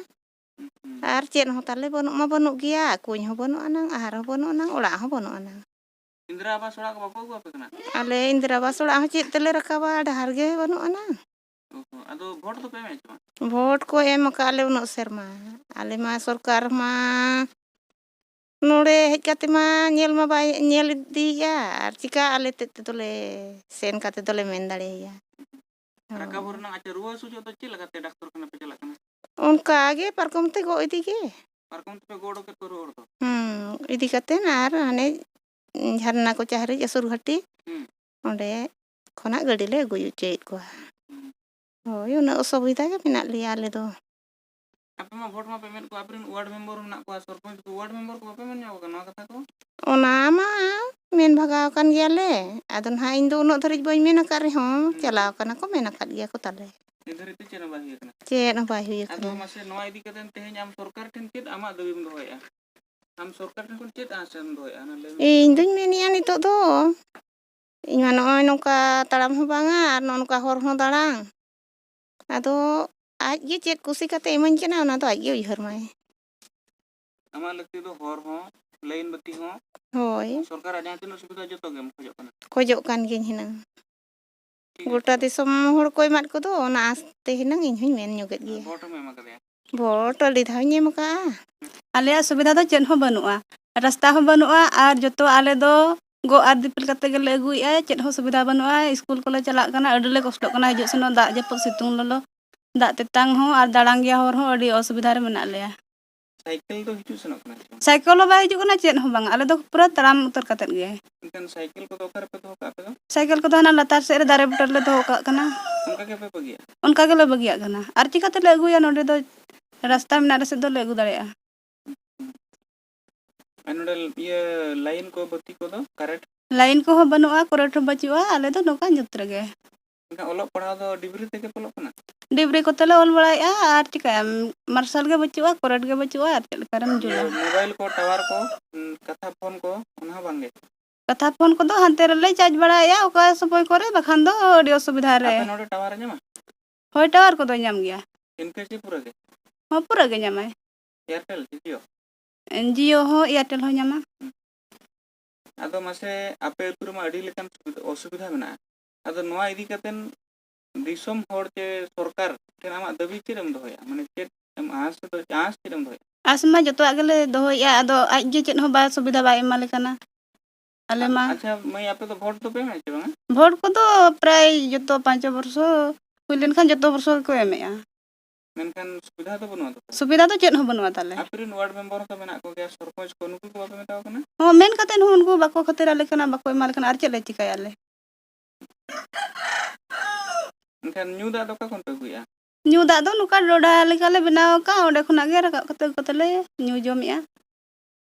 ᱦᱩᱸ, ᱦᱩᱸ᱾ ᱟᱨ ᱪᱮᱫ ᱦᱚᱸ ᱛᱟᱞᱮ ᱵᱟᱹᱱᱩᱜ ᱢᱟ ᱵᱟᱹᱱᱩᱜ ᱜᱮᱭᱟ, ᱠᱩᱧ ᱦᱚᱸ ᱵᱟᱹᱱᱩᱜ ᱟᱱᱟᱝ, ᱟᱦᱟᱨ ᱦᱚᱸ ᱵᱟᱹᱱᱩᱜ ᱟᱱᱟᱝ, ᱚᱲᱟᱜ ᱦᱚᱸ ᱵᱟᱹᱱᱩᱜ ᱟᱱᱟᱝ᱾ ᱤᱱᱫᱤᱨᱟ ᱟᱵᱟᱥ ᱚᱲᱟᱜ ᱠᱚ ᱵᱟᱠᱚ ᱟᱹᱜᱩ ᱟᱯᱮ ᱠᱟᱱᱟ? ᱟᱞᱮ ᱤᱱᱫᱤᱨᱟ ᱟᱵᱟᱥ ᱚᱲᱟᱜ ᱦᱚᱸ ᱪᱮᱫ ᱛᱮᱞᱮ ᱨᱟᱠᱟᱵᱟ, ᱰᱟᱦᱟᱨ ᱜᱮ ᱵᱟᱹᱱᱩᱜ ᱟᱱᱟᱝ᱾ ᱚ ᱦᱚᱸ, ᱟᱫᱚ ᱵᱷᱳᱴ ᱫᱚᱯᱮ ᱮᱢᱮᱫ ᱪᱮ ᱵᱟᱝ? ᱵᱷᱳᱴ ᱠᱚ ᱮᱢ ᱟᱠᱟᱫ ᱞᱮ ᱩᱱᱟᱹᱜ ᱥᱮᱨᱢᱟ᱾ ᱟᱞᱮ ᱢᱟ ᱥᱚᱨᱠᱟᱨ ᱢᱟ ᱱᱚᱰᱮ ᱦᱮᱡ ᱠᱟᱛᱮ ᱢᱟ ᱧᱮᱞ ᱢᱟ ᱵᱟᱭ ᱧᱮᱞ ᱤᱫᱤᱭᱮᱫᱼᱟ, ᱟᱨ ᱪᱤᱠᱟ ᱟᱞᱮ ᱛᱮᱫ ᱛᱮᱫᱚ ᱞᱮ ᱥᱮᱱ ᱠᱟᱛᱮ ᱫᱚᱞᱮ ᱢᱮᱱ ᱫᱟᱲᱮᱭᱟᱭᱟ᱾ ᱨᱟᱠᱟᱵ ᱦᱚᱨ ᱨᱮᱱᱟᱜ, ᱟᱪᱪᱷᱟ, ᱨᱩᱣᱟᱹ ᱦᱟᱹᱥᱩ ᱡᱚᱦᱚᱜ ᱫᱚ ᱪᱮᱫ ᱞᱮᱠᱟᱛᱮ ᱰᱟᱠᱛᱚᱨ ᱠᱷᱟᱱᱟ ᱯᱮ ᱪᱟᱞᱟᱜ ᱠᱟᱱᱟ? ᱚᱱᱠᱟ ᱜᱮ ᱯᱟᱨᱠᱚᱢ ᱛᱮ ᱜᱚᱜ ᱤᱫᱤ ᱜᱮ᱾ ᱯᱟᱨᱠᱚᱢ ᱛᱮᱯᱮ ᱜᱚᱜ ᱚᱰᱚᱠᱮᱫ ᱠᱚᱣᱟ ᱨᱩᱣᱟᱹ ᱦᱚᱲ ᱫᱚ? ᱦᱩᱸ, ᱤᱫᱤ ᱠᱟᱛᱮ ᱟᱨ ᱦᱟᱱᱮ ᱡᱷᱟᱨᱱᱟ ᱠᱚᱪᱟ ᱦᱟᱹᱨᱤᱡ ᱟᱹᱥᱩᱨ ᱜᱷᱟᱹᱴᱤ, ᱦᱩᱸ᱾ ᱚᱸᱰᱮ ᱠᱷᱚᱱᱟᱜ ᱜᱟᱹᱰᱤ ᱞᱮ ᱟᱹᱜᱩ ᱦᱚᱪᱚᱭᱮᱫ ᱠᱚᱣᱟ᱾ ᱦᱩᱸ᱾ ᱦᱳᱭ, ᱩᱱᱟᱹᱜ ᱚᱥᱩᱵᱤᱫᱷᱟ ᱜᱮ ᱢᱮᱱᱟᱜ ᱞᱮᱭᱟ ᱟᱞᱮ ᱫᱚ᱾ ᱟᱯᱮ ᱢᱟ ᱵᱷᱳᱴ ᱢᱟᱯᱮ ᱮᱢᱮᱫ ᱠᱚᱣᱟ, ᱟᱯᱮ ᱨᱮᱱ ᱣᱟᱨᱰ ᱢᱮᱢᱵᱟᱨ ᱢᱮᱱᱟᱜ ᱠᱚᱣᱟ, ᱥᱚᱨᱯᱚᱧᱪ ᱠᱚ, ᱣᱟᱨᱰ ᱢᱮᱢᱵᱟᱨ ᱠᱚ ᱵᱟᱯᱮ ᱢᱮᱱ ᱧᱚᱜ ᱟᱠᱟᱱᱟ ᱱᱚᱣᱟ ᱠᱟᱛᱷᱟ ᱠᱚ? ᱚᱱᱟ ᱢᱟ ᱢᱮᱱ ᱵᱷᱟᱜᱟᱣ ᱟᱠᱟᱱ ᱜᱮᱭᱟᱞᱮ, ᱟᱫᱚ ᱱᱟᱦᱟᱜ ᱤᱧ ᱫᱚ ᱩᱱᱟᱹᱜ ᱫᱷᱟᱹᱨᱤᱡ ᱵᱟᱹᱧ ᱢᱮᱱ ᱟᱠᱟᱫ ᱨᱮᱦᱚᱸ, ᱦᱩᱸ᱾ ᱪᱟᱞᱟᱣ ᱠᱟᱱᱟ ᱠᱚ, ᱢᱮᱱ ᱟᱠᱟᱫ ᱜᱮᱭᱟ ᱠᱚ ᱛᱟᱞᱮ᱾ ᱱᱤᱛ ᱫᱷᱟᱹᱨᱤᱡ ᱛᱮ ᱪᱮᱫ ᱦᱚᱸ ᱵᱟᱭ ᱦᱩᱭ ᱟᱠᱟᱱᱟ? ᱪᱮᱫ ᱦᱚᱸ ᱵᱟᱭ ᱦᱩᱭ ᱟᱫᱚ ᱟᱠᱟᱱᱟ᱾ ᱢᱟᱥᱮ, ᱱᱚᱣᱟ ᱤᱫᱤ ᱠᱟᱛᱮ ᱛᱮᱦᱮᱧ ᱟᱢ ᱥᱚᱨᱠᱟᱨ ᱴᱷᱮᱱ ᱪᱮᱫ ᱟᱢᱟᱜ ᱫᱟᱹᱵᱤᱢ ᱫᱚᱦᱚᱭᱮᱫᱼᱟ? ᱟᱢ ᱥᱚᱨᱠᱟᱨ ᱴᱷᱮᱱ ᱠᱷᱚᱱ ᱪᱮᱫ ᱟᱸᱥ ᱮᱢ ᱫᱚᱦᱚᱭᱮᱫᱼᱟ? ᱚᱱᱟ ᱞᱟᱹᱭ ᱢᱮ᱾ ᱤᱧ ᱫᱩᱧ ᱢᱮᱱᱮᱫᱼᱟ, ᱱᱤᱛᱚᱜ ᱫᱚ ᱤᱧ ᱢᱟ ᱱᱚᱜᱼᱚᱭ ᱱᱚᱝᱠᱟ ᱛᱟᱲᱟᱢ ᱦᱚᱸ ᱵᱟᱝᱟ ᱟᱨ ᱱᱚᱜᱼᱚ ᱱᱚᱝᱠᱟ ᱦᱚᱨ ᱦᱚᱸ ᱫᱟᱬᱟᱱ᱾ ᱟᱫᱚ ᱟᱡ ᱜᱮ ᱪᱮᱫ ᱠᱩᱥᱤ ᱠᱟᱛᱮ ᱤᱢᱟᱹᱧ ᱠᱟᱱᱟ, ᱚᱱᱟ ᱫᱚ ᱟᱡ ᱜᱮ ᱩᱭᱦᱟᱹᱨ ᱢᱟᱭ᱾ ᱟᱢᱟᱜ ᱞᱟᱹᱠᱛᱤ ᱫᱚ ᱦᱚᱨ ᱦᱚᱸ, ᱞᱟᱭᱤᱱ ᱵᱟᱹᱛᱤ ᱦᱚᱸ, ᱦᱳᱭ᱾ ᱥᱚᱨᱠᱟᱨᱟᱜ ᱡᱟᱦᱟᱸ ᱛᱤᱱᱟᱹᱜ ᱥᱩᱵᱤᱫᱷᱟ, ᱡᱚᱛᱚ ᱜᱮᱢ ᱠᱷᱚᱡᱚᱜ ᱠᱟᱱᱟ? ᱠᱷᱚᱡᱚᱜ ᱠᱟᱱ ᱜᱤᱭᱟᱹᱧ ᱦᱩᱱᱟᱹᱝ᱾ ᱴᱷᱤᱠ ᱜᱚᱴᱟ ᱟᱪᱷᱮ᱾ ᱫᱤᱥᱚᱢ ᱦᱚᱲ ᱠᱚ ᱮᱢᱟᱫ ᱠᱚᱫᱚ, ᱚᱱᱟ ᱟᱸᱥ ᱛᱮ ᱦᱩᱱᱟᱹᱝ ᱤᱧ ᱦᱚᱸᱧ ᱢᱮᱱ ᱧᱚᱜᱮᱫ ᱜᱮᱭᱟ᱾ ᱵᱷᱳᱴ ᱦᱚᱸᱢ ᱮᱢ ᱟᱠᱟᱫᱮᱭᱟ? ᱵᱷᱳᱴ ᱟᱹᱰᱤ ᱫᱷᱟᱣ ᱤᱧ ᱮᱢ ᱟᱠᱟᱫᱼᱟ᱾ ᱟᱞᱮᱭᱟᱜ ᱥᱩᱵᱤᱫᱷᱟ ᱫᱚ ᱪᱮᱫ ᱦᱚᱸ ᱵᱟᱹᱱᱩᱜᱼᱟ, ᱨᱟᱥᱛᱟ ᱦᱚᱸ ᱵᱟᱹᱱᱩᱜᱼᱟ, ᱟᱨ ᱡᱚᱛᱚ ᱟᱞᱮ ᱫᱚ ᱜᱚᱜ ᱟᱨ ᱫᱤᱯᱤᱞ ᱠᱟᱛᱮ ᱜᱮᱞᱮ ᱟᱹᱜᱩᱭᱮᱫᱼᱟ᱾ ᱪᱮᱫ ᱦᱚᱸ ᱥᱩᱵᱤᱫᱷᱟ ᱵᱟᱹᱱᱩᱜᱼᱟ᱾ ᱥᱠᱩᱞ ᱠᱚᱞᱮ ᱪᱟᱞᱟᱜ ᱠᱟᱱᱟ, ᱟᱹᱰᱤ ᱞᱮ ᱠᱚᱥᱴᱚᱜ ᱠᱟᱱᱟ, ᱦᱤᱡᱩᱜ ᱥᱮᱱᱚᱜ ᱫᱟᱜ ᱡᱟᱹᱯᱩᱫ ᱥᱤᱛᱩᱝ ᱞᱚᱞᱚ, ᱫᱟᱜ ᱛᱮᱛᱟᱝ ᱦᱚᱸ ᱟᱨ ᱫᱟᱬᱟᱱ ᱜᱮᱭᱟ ᱦᱚᱨ ᱦᱚᱸ, ᱟᱹᱰᱤ ᱚᱥᱩᱵᱤᱫᱷᱟ ᱨᱮ ᱢᱮᱱᱟᱜ ᱞᱮᱭᱟ᱾ ᱥᱟᱭᱠᱮᱞ ᱫᱚ ᱦᱤᱡᱩᱜ ᱥᱮᱱᱚᱜ ᱠᱟᱱᱟ ᱥᱮ ᱵᱟᱝ? ᱥᱟᱭᱠᱮᱞ ᱦᱚᱸ ᱵᱟᱭ ᱦᱤᱡᱩᱜ ᱠᱟᱱᱟ, ᱪᱮᱫ ᱦᱚᱸ ᱵᱟᱝ, ᱟᱞᱮ ᱫᱚ ᱯᱩᱨᱟᱹ ᱛᱟᱲᱟᱢ ᱩᱛᱟᱹᱨ ᱠᱟᱛᱮᱫ ᱜᱮ᱾ ᱮᱱᱠᱷᱟᱱ ᱥᱟᱭᱠᱮᱞ ᱠᱚᱫᱚ ᱚᱠᱟ ᱨᱮᱯᱮ ᱫᱚᱦᱚ ᱠᱟᱜᱼᱟ ᱟᱯᱮ ᱫᱚ? ᱥᱟᱭᱠᱮᱞ ᱠᱚᱫᱚ ᱦᱟᱱᱟ ᱞᱟᱛᱟᱨ ᱥᱮᱫ ᱨᱮ ᱫᱟᱨᱮ ᱵᱩᱴᱟᱹ ᱨᱮᱞᱮ ᱫᱚᱦᱚ ᱠᱟᱜ ᱠᱟᱱᱟ᱾ ᱚᱱᱠᱟ ᱜᱮᱯᱮ ᱵᱟᱹᱜᱤᱭᱟᱜ ᱠᱟᱱᱟ? ᱟᱨ ᱪᱤᱠᱟᱹ ᱛᱮᱞᱮ ᱟᱹᱜᱩᱭᱟ? ᱱᱚᱸᱰᱮ ᱫᱚ ᱨᱟᱥᱛᱟ ᱢᱮᱱᱟᱜ ᱨᱮᱥᱮᱫ ᱫᱚᱞᱮ ᱟᱹᱜᱩ ᱫᱟᱲᱮᱭᱟᱜᱼᱟ᱾ ᱟᱨ ᱱᱚᱰᱮ ᱤᱭᱟᱹ ᱞᱟᱭᱤᱱ ᱠᱚ, ᱵᱟᱹᱛᱤ ᱠᱚᱫᱚ, ᱠᱟᱨᱮᱱᱴ? ᱞᱟᱭᱤᱱ ᱠᱚᱦᱚᱸ ᱵᱟᱹᱱᱩᱜᱼᱟ, ᱠᱟᱨᱮᱱᱴ ᱦᱚᱸ ᱵᱟᱹᱪᱩᱜᱼᱟ, ᱟᱞᱮ ᱫᱚ ᱱᱚᱝᱠᱟ ᱧᱩᱛ ᱨᱮᱜᱮ᱾ ᱮᱱᱠᱷᱟᱱ ᱚᱞᱚᱜ ᱯᱟᱲᱦᱟᱣ ᱫᱚ ᱰᱤᱵᱨᱤ ᱛᱮᱜᱮ ᱯᱮ ᱚᱞᱚᱜ ᱠᱟᱱᱟ? ᱰᱤᱵᱨᱤ ᱠᱚᱛᱮ ᱞᱮ ᱚᱞ ᱵᱟᱲᱟᱭᱮᱫᱼᱟ, ᱟᱨ ᱪᱤᱠᱟᱹᱭᱟᱢ, ᱢᱟᱨᱥᱟᱞ ᱜᱮ ᱵᱟᱹᱪᱩᱜᱼᱟ, ᱠᱟᱨᱮᱱᱴ ᱜᱮ ᱵᱟᱹᱪᱩᱜᱼᱟ, ᱟᱨ ᱪᱮᱫ ᱞᱮᱠᱟᱨᱮᱢ ᱤᱭᱟᱹ, ᱡᱩᱞᱟ? ᱢᱳᱵᱟᱭᱤᱞ ᱠᱚ, ᱴᱟᱣᱟᱨ ᱠᱚ, ᱩᱸ, ᱠᱟᱛᱷᱟ ᱯᱷᱳᱱ ᱠᱚ, ᱚᱱᱟ ᱦᱚᱸ ᱵᱟᱝ ᱜᱮ? ᱠᱟᱛᱷᱟ ᱯᱷᱳᱱ ᱠᱚᱫᱚ ᱦᱟᱱᱛᱮ ᱨᱮᱞᱮ ᱪᱟᱨᱡᱽ ᱵᱟᱲᱟᱭᱮᱫᱼᱟ ᱚᱠᱟ ᱥᱚᱢᱚᱭ ᱠᱚᱨᱮ, ᱵᱟᱠᱷᱟᱱ ᱫᱚ ᱟᱹᱰᱤ ᱚᱥᱩᱵᱤᱫᱷᱟ ᱨᱮ᱾ ᱟᱯᱮ ᱱᱚᱰᱮ ᱴᱟᱣᱟᱨ ᱮ ᱧᱟᱢᱟ? ᱦᱳᱭ, ᱴᱟᱣᱟᱨ ᱠᱚᱫᱚᱭ ᱧᱟᱢ ᱜᱮᱭᱟ᱾ ᱤᱱᱠᱟᱹ ᱪᱮ ᱯᱩᱨᱟᱹ ᱜᱮ? ᱦᱚᱸ, ᱯᱩᱨᱟᱹ ᱜᱮ ᱧᱟᱢᱟᱭ᱾ ᱮᱭᱟᱨᱴᱮᱞ ᱥᱮ ᱡᱤᱭᱳ? ᱡᱤᱭᱳ ᱦᱚᱸ, ᱮᱭᱟᱨᱴᱮᱞ ᱦᱚᱸ ᱧᱟᱢᱟ᱾ ᱟᱫᱚ ᱢᱟᱥᱮ, ᱟᱯᱮ ᱟᱹᱛᱩ ᱨᱮᱢᱟ ᱟᱹᱰᱤ ᱞᱮᱠᱟᱱ ᱥᱩᱵᱤᱫᱷᱟ, ᱚᱥᱩᱵᱤᱫᱷᱟ ᱢᱮᱱᱟᱜᱼᱟ᱾ ᱟᱫᱚ ᱱᱚᱣᱟ ᱤᱫᱤ ᱠᱟᱛᱮᱱ ᱫᱤᱥᱚᱢ ᱦᱚᱲ ᱪᱮ ᱥᱚᱨᱠᱟᱨ ᱴᱷᱮᱱ ᱟᱢᱟᱜ ᱫᱟᱹᱵᱤ ᱪᱮᱫ ᱮᱢ ᱫᱚᱦᱚᱭᱟ? ᱢᱟᱱᱮ, ᱪᱮᱫ ᱮᱢ ᱟᱸᱥ ᱫᱚ, ᱟᱸᱥ ᱪᱮᱫ ᱮᱢ ᱫᱚᱦᱚᱭᱟ? ᱟᱥ ᱢᱟ ᱡᱚᱛᱚᱣᱟᱜ ᱜᱮᱞᱮ ᱫᱚᱦᱚᱭᱮᱫᱼᱟ, ᱟᱫᱚ ᱟᱡ ᱜᱮ ᱪᱮᱫ ᱦᱚᱸ ᱵᱟᱭ ᱥᱩᱵᱤᱫᱷᱟ ᱵᱟᱭ ᱮᱢᱟ ᱞᱮ ᱠᱟᱱᱟ ᱟᱞᱮ ᱢᱟ᱾ ᱟᱪᱪᱷᱟ ᱢᱟᱹᱭ, ᱟᱯᱮ ᱫᱚ ᱵᱷᱳᱴ ᱫᱚᱯᱮ ᱮᱢᱮᱫ ᱪᱮ ᱵᱟᱝᱟ? ᱵᱷᱳᱴ ᱠᱚᱫᱚ ᱯᱨᱟᱭ ᱡᱚᱛᱚ ᱯᱟᱸᱪ ᱵᱚᱨᱥᱚ ᱦᱩᱭ ᱞᱮᱱᱠᱷᱟᱱ ᱡᱚᱛᱚ ᱵᱚᱨᱥᱚ ᱜᱮᱠᱚ ᱮᱢᱮᱫᱼᱟ᱾ ᱢᱮᱱᱠᱷᱟᱱ ᱥᱩᱵᱤᱫᱷᱟ ᱫᱚ ᱵᱟᱹᱱᱩᱜᱼᱟ ᱛᱟᱯᱮ? ᱥᱩᱵᱤᱫᱷᱟ ᱫᱚ ᱪᱮᱫ ᱦᱚᱸ ᱵᱟᱹᱱᱩᱜᱼᱟ ᱛᱟᱞᱮ᱾ ᱟᱯᱮ ᱨᱮᱱ ᱣᱟᱨᱰ ᱢᱮᱢᱵᱟᱨ ᱦᱚᱸᱛᱚ ᱢᱮᱱᱟᱜ ᱠᱚᱜᱮᱭᱟ, ᱥᱚᱨᱯᱚᱧᱪ ᱠᱚ, ᱱᱩᱠᱩ ᱠᱚ ᱵᱟᱯᱮ ᱢᱮᱛᱟᱣ ᱠᱟᱱᱟ? ᱦᱚᱸ, ᱢᱮᱱ ᱠᱟᱛᱮᱫ ᱦᱚᱸ ᱩᱱᱠᱩ ᱵᱟᱠᱚ ᱠᱷᱟᱹᱛᱤᱨ ᱟᱞᱮ ᱠᱟᱱᱟ, ᱵᱟᱠᱚ ᱮᱢᱟ ᱞᱮ ᱠᱟᱱᱟ, ᱟᱨ ᱪᱮᱫ ᱞᱮ ᱪᱤᱠᱟᱹᱭᱟ ᱟᱞᱮ? ᱮᱱᱠᱷᱟᱱ ᱧᱩ ᱫᱟᱜ ᱫᱚ ᱚᱠᱟ ᱠᱷᱚᱱ ᱯᱮ ᱟᱹᱜᱩᱭᱮᱫᱼᱟ? ᱧᱩ ᱫᱟᱜ ᱫᱚ ᱱᱚᱝᱠᱟ ᱰᱚᱰᱷᱟ ᱞᱮᱠᱟᱞᱮ ᱵᱮᱱᱟᱣ ᱟᱠᱟᱫ, ᱚᱸᱰᱮ ᱠᱷᱚᱱᱟᱜ ᱜᱮ ᱨᱟᱠᱟᱵ ᱠᱟᱛᱮ ᱟᱹᱜᱩ ᱠᱟᱛᱮ ᱞᱮ ᱧᱩ ᱡᱚᱢᱮᱜᱼᱟ᱾